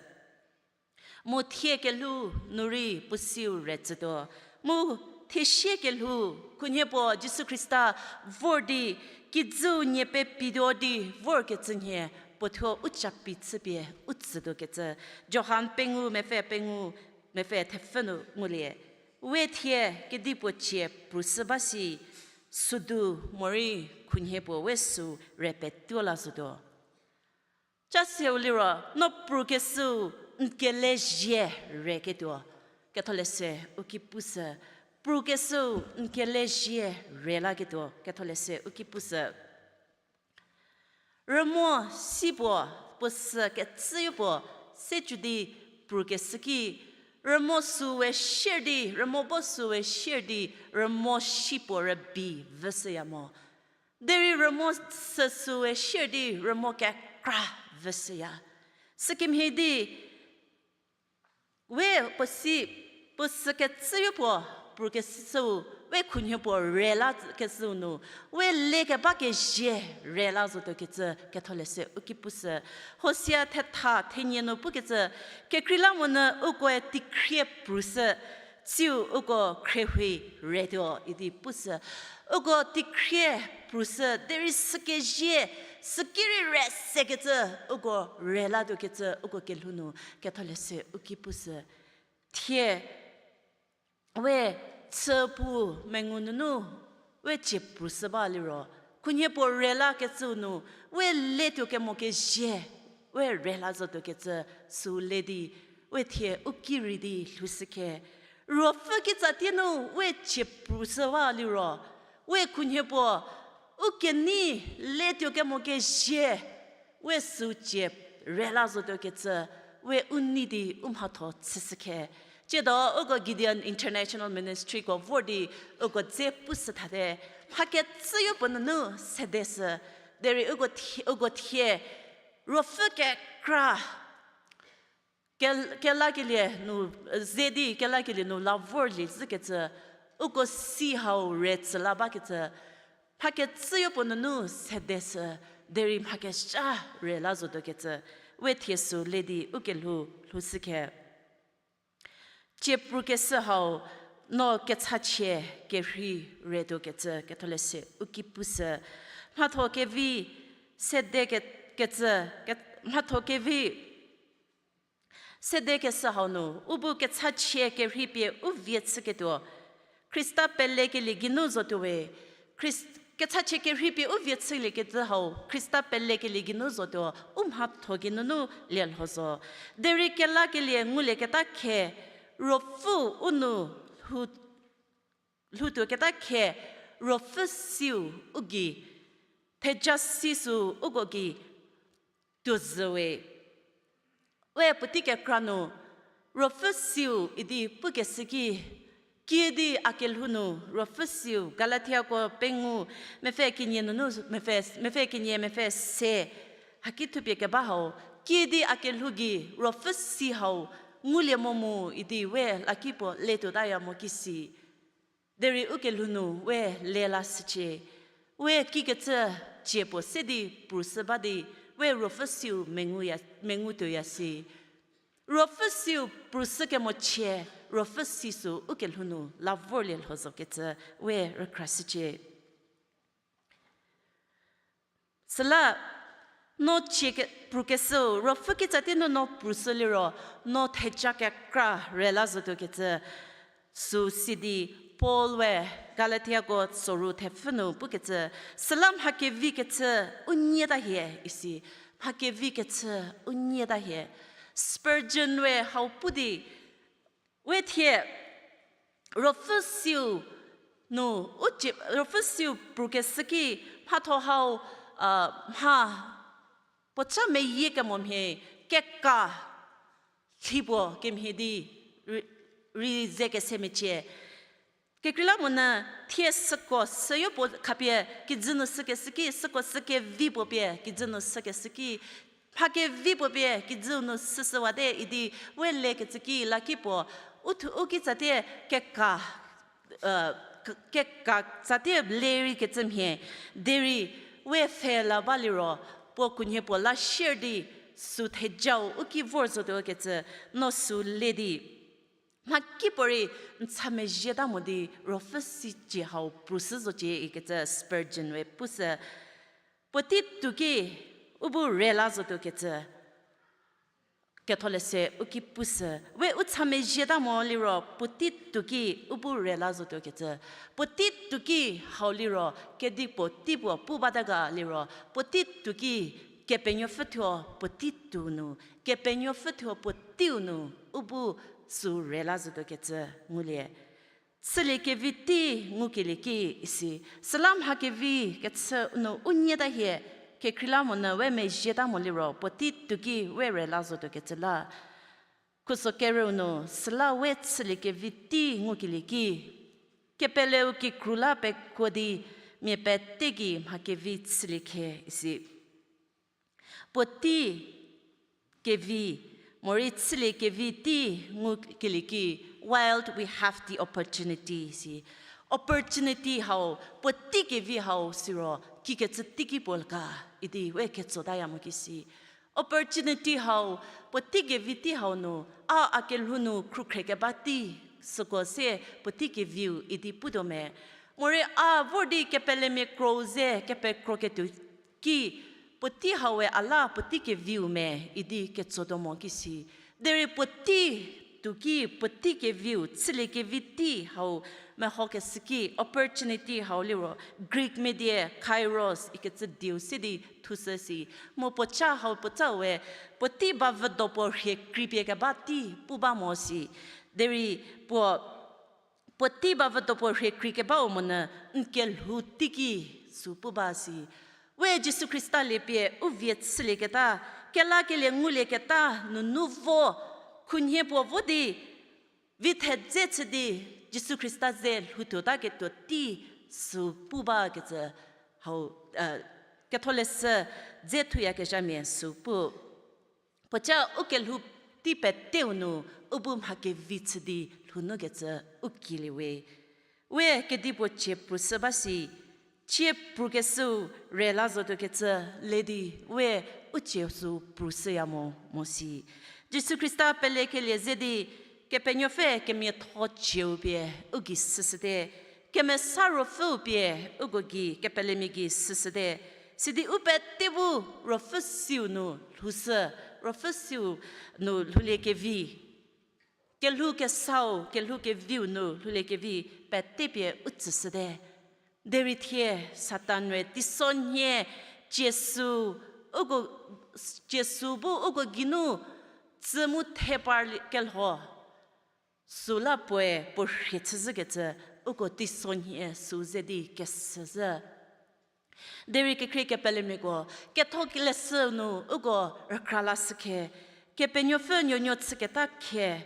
Mu thie kelhou nu rei puo siu re tsütuo. Mu thie sie kelhou, khunhie puo Jisu Khrista vor di, kijüu nie pepituo di vorkecü nhie, puo thuo u capi chüpie u tsütuokecü. Johan pengou mepfü pengou, mepfü thepfü nu ngulie. We thie kedipuo cie prushü ba si, südu morei khunhie puo we sü re petuo la zotuo. Ca seu liro, no prukeshüu n kelezhie reketuo, ketholeshü u ki pushü, prukeshüu n kelezhie re laketuo, ketholeshü u ki pushü. Rümo si puo, puo sü kecüyo puo, se cü di prukeshü ki, rümo süu we sier di, rümo bo süu we sier di, rümo si puo rübei vüshüya mo. Derei rümo sü süu we sier di rümo kekra vüshüya. Sükemhie di, we puo si, puo sü kecüyo puo, prukeshüu, we khunhie puo rela kecüu nu, we lekeba kezhie rela zotuokecü ketholeshü u ki pushü. Hosia thetha thenie nu pukecü, kekreilamonyü ukoe teikhrie prushü, tsiu uko khriehui retuo idi pushü. Uko teikhrie prushü, derei sükezhie, süki rei re sekecü uko rela tuokecü uko kelhou nu ketholeshü u ki pushü. Thie, we chü pu mengu nunu, we cie prushü ba liro, khunhie puo rela kecüu nu, we letuo kemo kezhie, we rela zotuokecü sü le di, we thie u ki rei di lhoushü khe. Ruopfü kitsa tie nu, we cie prushü ba liro, we khunhie puo, u kenei letuo kemo kezhie, we sü cie rela zotuokecü, we u nei di u mhatho chüshü khe. Tsiedo uko Gideon International Ministryko vor di uko dze pushü thate, mha kecüyo puo nunu sedeshü, derei uko thie, uko thie, ruopfü kekra, kel-, kelakelie nu, ze di kelakelie nu la vorlie zhükecü, uko si hau re tsü la bakecü, mha kecüyo puo nunu sedeshü, derei mha kezha rela zotuokecü, we thie sü le di u kelhou lhoushü khe. Cie prukeshü hau, no kechachie kerhei retuokecü ketholeshü u ki pushü. Mhatho kevi sede ke-, kecü, ke-, mhatho kevi sedekeshü hau nu, u bu kechachie kerhei pie u vie chüketuo, Khrista pelekelie geinu zotuowe, Khrist-, kechachie kerhei pie u vie chülieketuo hau, Khrista pelekelie geinu zotuo, u mhatho geinunu lielho zo. Derei kelakelie ngulieketa khe, Ruopfü u nu lhou lhoutuoketa khe, Ruopfü siu u gei, theja si sü uko gei tuo zhüwe. We puotei kekra nu, Ruopfü siu idi pukeshü ki, kiüdi a kelhou nu Ruopfü siu, Galatiako pengou, mepfü kenie nunu, mepfü, mepfü kenie mepfü se, haki thupie keba hau, kiüdi a kelhou gei Ruopfü si hau, ngulie mo mu idi we lakipuo le tuotaya mo kisi. Derei u kelhou nu we le lashücie. We kikecü cie puo se di prushü ba di, we Ruopfü siu mengu ya, mengu tuoya si. Ruopfü siu prushü kemochie, Ruopfü si sü u kelhou nu la vorlie lho zokecü we rükrashücie. Süla, no cie ke-, prukeshüu, Ruopfü kitsatie nu no prushü liro, no theja kekra rela zotuokecü, sü si di Paul we Galatiako soru thepfü nu pukecü, süla mha kevi kechü u nyieta hie isi, mha kevi kechü u nyieta hie. Spurgeon we hau pu di, we thie, Ruopfü siu nu, u cie, Ruopfü siu prukeshü ki, mhatho hau, a, mha, puoca meyie kemo mhie, keka, lhi puo kemhie di, rei, rei ze kese mecie. Kekreilamonyü thie süko süyo puo khapie kijü nu sükeshü ki, süko sü kevi puo pie kijü nu sükeshü ki, mha kevi puo pie kijü nu süshüwate idi, we lekecü ki lakipuo, u thu, u kitsatie keka, e, k-, keka tsatie le rei kecü mhie, derei we pfhe la ba liro, puo khunhie puo la shier di, sü thejau u ki vor zotuokecü, no sü le di. Mhakipuorei n cha mezhieta mo di Ruopfü sicie hau prushü zocie ikecü Spurgeon we pushü. Puotei tuo ki u bu rela zotuokecü. Ketholeshü u ki pushü. We u cha mezhieta mo liro puotei tuo ki u bu rela zotuokecü. Puotei tuo ki hau liro kedipuo tei puo pu bata ga liro puotei tuo ki Kepenuopfü thuo puotei tuo nu, Kepenuopfü thuo puoteiu nu u bu sü rela zotuokecü ngulie. Chülie kevi tei ngukelie ki isi, süla mha kevi kechü nu u nyieta hie, kekreilamonyü we mezhieta mo liro puotei tuo ki we rela zotuokecü la. Khuso kerüu nu süla we chülie kevi tei ngukelie ki, kepeleu kikru la pekuo di mia pete gei mha kevi chülie khe isi. Puotei kevi, morei chülie kevi tei ngukelie ki, while we have the opportunity si. Opportunity hau, puotei kevi hau siro, kikecü teiki puo ga, idi we ketsotaya mo kisi. Opportunity hau, puotei kevi tei hau nu, a, a kelhou nu khrukhre keba tei, süko se puotei keviu idi putuo me. Morei a vor di kepelemia kro ze kepekro ketuo ki, puotei hau we a la puotei keviu me idi ketsotuo mo kisi. Derei puotei tuo ki puotei keviu, chülie kevi tei hau mehokeshü ki opportunity hau liro Greek mia die kairos ikecü dieu se di thushü si. Mu puoca hau puoca we puotei ba vüdo puo rhie kripie keba tei pu ba mo si. Derei puo puotei ba vüdo puo rhie kri kebau monyü n kelhou teiki sü pu ba si. We Jisu Khrista liepie u vie chülieketa, kelakelie ngulieketa nunu vo, khunhie puo vo di, vi thedze chü di, Jisu Khrista ze lhoutuotaketuo tei sü pu bakecü hau, ketholeshü dze thuyakezhamia sü pu. Puoca u kelhou tei peteu nu u bu mha kevi chü di lhounukecü u kilie we. We kedipuo cie prushü ba si, cie prukeshüu rela zotuokecü le di we u cie sü prushüya mo mo si. Jisu Khrista pelekelie ze di Kepenuopfü kemiatho cieu pie u gei süshüte, Kemesa Ruopfüu pie uko gei kepelemia gei süshüte, sidi u pete bu Ruopfü siu nu lhoushü, Ruopfü siu nu lhoulie kevi, kelhou kesau, kelhou keviu nu lhoulie kevi pete pie u tsüshüte. Derei thie Satan we teisonhie Jisu, uko, Jisu bu uko geinu tsü mu the par kelho. Süla puoe puo rhie chüzhükecü, uko teisonhie sü ze di kesüzhü. Derei kekhrie kepelemiako, ketho keleshü nu uko rükra lashükhe, Kepenuopfü nuonuo chüketa khe,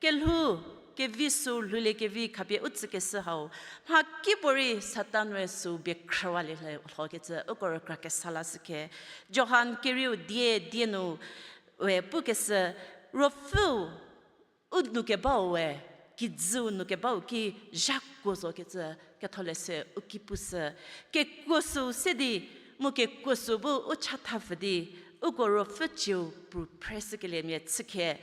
kelhou, kevi sü lhoulie kevi khapie u tsükeshü hau, mhakipuorei Satan-e sü bie khrüwalie lhokecü uko rükra kesa lashükhe. Johan kerieu die die nu we pukeshü, Ruopfüu u nu kebau we, kijüu nu kebau ki zhakuo zokecü ketholeshü u ki pushü. Kekuo sü se di, mu kekuo sü bu u chatha pfü di, uko Ruopfü cieu pru phreshükeliemia chükhe.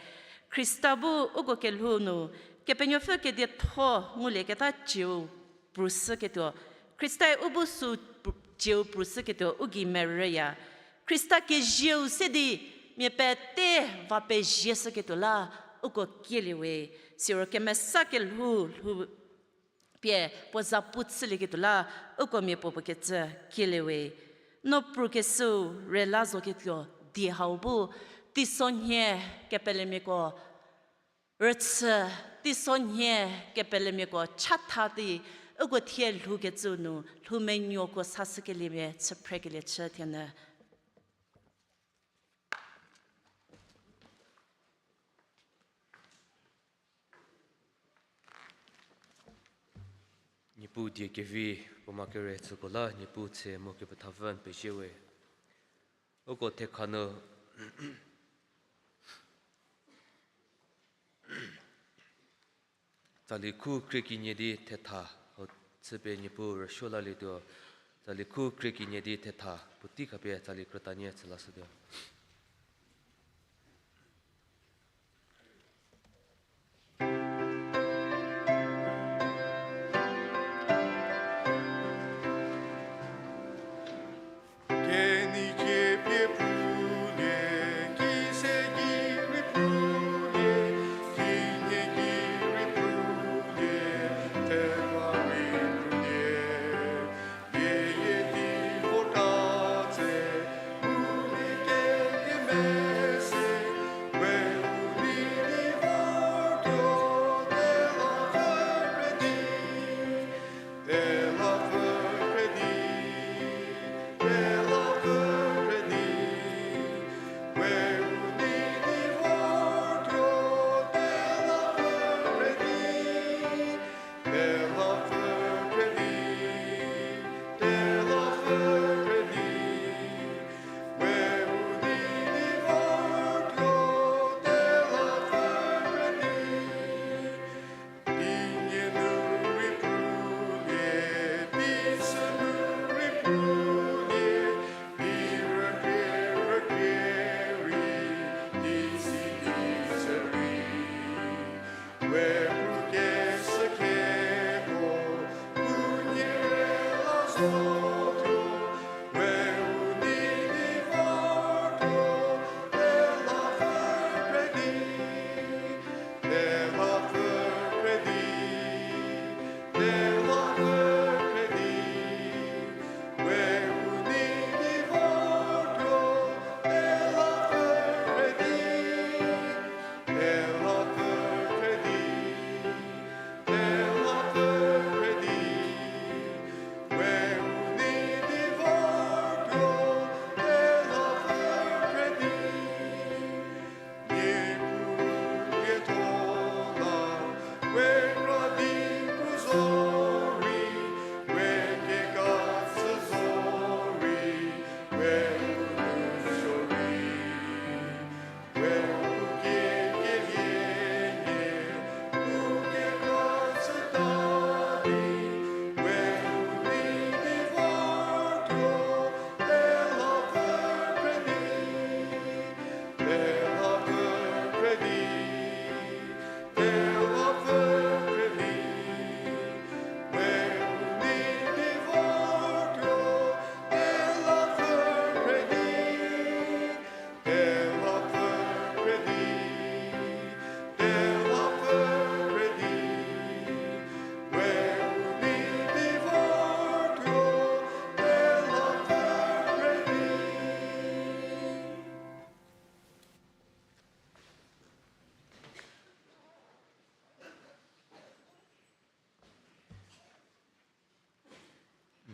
Khrista bu uko kelhou nu, Kepenuopfü kedietho ngulieketa cieu prushüketuo, Khristae u bu sü pr-, cieu prushüketuo u gei merüya. Khrista kezieu se di mia pete va pezieshüketuo la uko kielie we, siro kemesa kelhou lhou pie puo za pu chülieketuo la uko mia puo puo kecü kielie we. No prukeshüu rela zoketuo die hau bu, teisonhie kepelemiako rüchü, teisonhie kepelemiako chatha di, uko thie lhoukecü nu lhou menuoko sashükeliemia chü phrekelie chü thienyü. Niepuu die kevi puo ma kere chüko la, Niepuu tse mu kepethapfü n pezie we. Uko thekha nu tsali khu krie kenie di thetha hau chüpie Niepuu rüsuo lalietuo, tsali khu krie kenie di thetha puotei khapie tsali krütanie chülashütuo.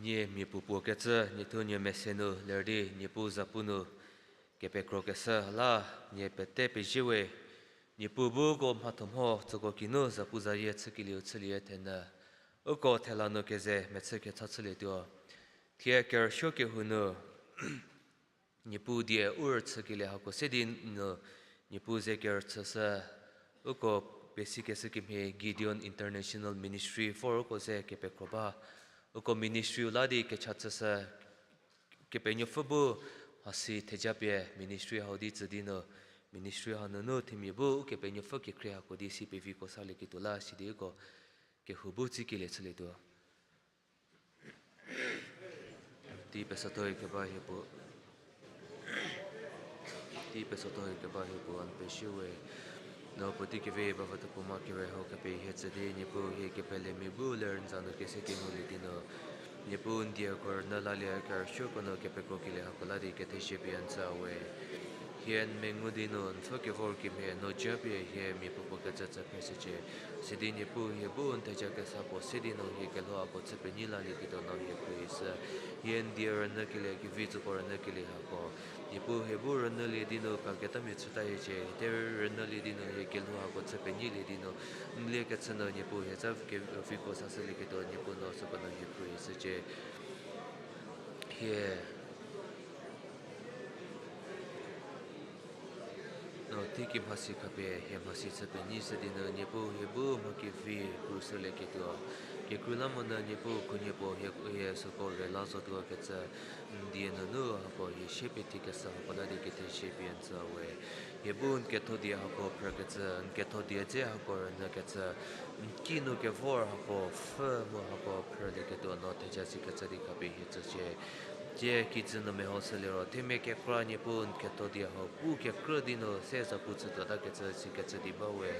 Nie mia puopuo kecü, nie thuo nie mese nu ler di, Niepuu zapu nu kepekrokeshü la, nie pete pezie we. Niepuu bu uko mhatho mho tsüko kinu zapuzayie chükelieu chülie thenyü, uko thela nu keze mechü kecha chülietuo. Thie kerüsuo kehou nu Niepuu die u rüchükelie hako se di nu, Niepuu ze kerüchüshü, uko pesikeshü kemhie Gideon International Ministry vor uko ze kepekro ba. Uko ministry-u la di kecha chüshü, Kepenuopfü bu mhasi thejapie ministry hau di tsü di nu, ministry hanunu themia bu Ukepenuopfü kekhrie hako di si peviko salieketuo la sidi uko kehou bu tsikelie chülietuo. Tei pesatoi keba hie puo, tei pesatoi keba hie puo a n pezie we. No puotei keve ba va tepuma kere hau khapie hie tsü di, Niepuu hie kepelemia bu ler n za nu kese kengulie di nu, Niepuu n dieko rünyü lalie kerüsuoko nu kepekrokelie hako la di kethezie pie n tsü we. Hie n mengu di nu n pfhü kevor kemhie no japie hie mia puopuo kecü tsü phreshücie. Sidi Niepuu hie bu n theja kesa puo se di nu hie kelhou hako chü penyi lalieketuo no hie khruohishü. Hie n die rünyükelie kevi tsüko rünyükelie hako, Niepuu hie bu rünyülie di nu kaketamia chüta hiecie, hie rünyülie di nu hie kelhou hako chü penyilie di nu, n liekecü nu Niepuu hie za ke-, viko sashülieketuo Niepuu no süko nu hie khruohishücie. Hie no teiki mhasi khapie hie mhasi chü penyi shü di nu Niepuu hie bu mha kevi krushülieketuo. Kekreilamonyü Niepuu khunhie puo hie, hie süko rela zotuo kecü, n die nunu hako hie sie pie thikeshü hako la di kethezie pie n tsü we. Hie bu n ketho die hako phrükecü, n ketho die dze hako rünyükecü, n kinu kevor hako pfhü mu hako phrülieketuo no theja sikecü di khapie hie tsücie. Tie kijü nu mehoshüliro themia kekra Niepuu n ketho die hau bu kekrü di nu se zapu chütuotakecü sikecü di ba we.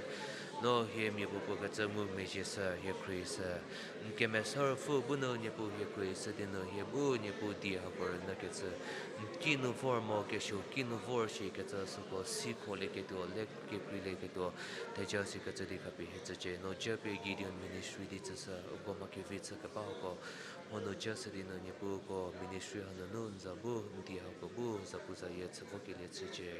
No hie mia puopuo kecü ngumezhieshü hie khruohishü. N Kemesa Ruopfü bu nu Niepuu hie khruohishü di nu hie bu Niepuu die hako rünyükecü, n kinu vor mo kesuo kinu vor shikecü süko si kholieketuo le kekreilieketuo theja sikecü di khapie hie tsücie. No japie Gideon Ministry di tsüshü, uko mha kevi chü keba hako mho nu ja shü di nu Niepuu uko ministry hanunu n za bu n die hako bu zapuzayie chü vokelie chücie.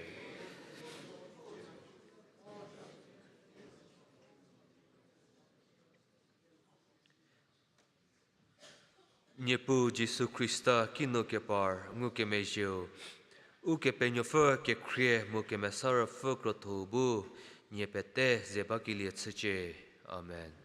Niepuu Jisu Khrista kinu kepar ngukemezhieu, Ukepenuopfü kekhrie mu Kemesa Ruopfü krotho bu nie pete ze bakelie chücie. Amen.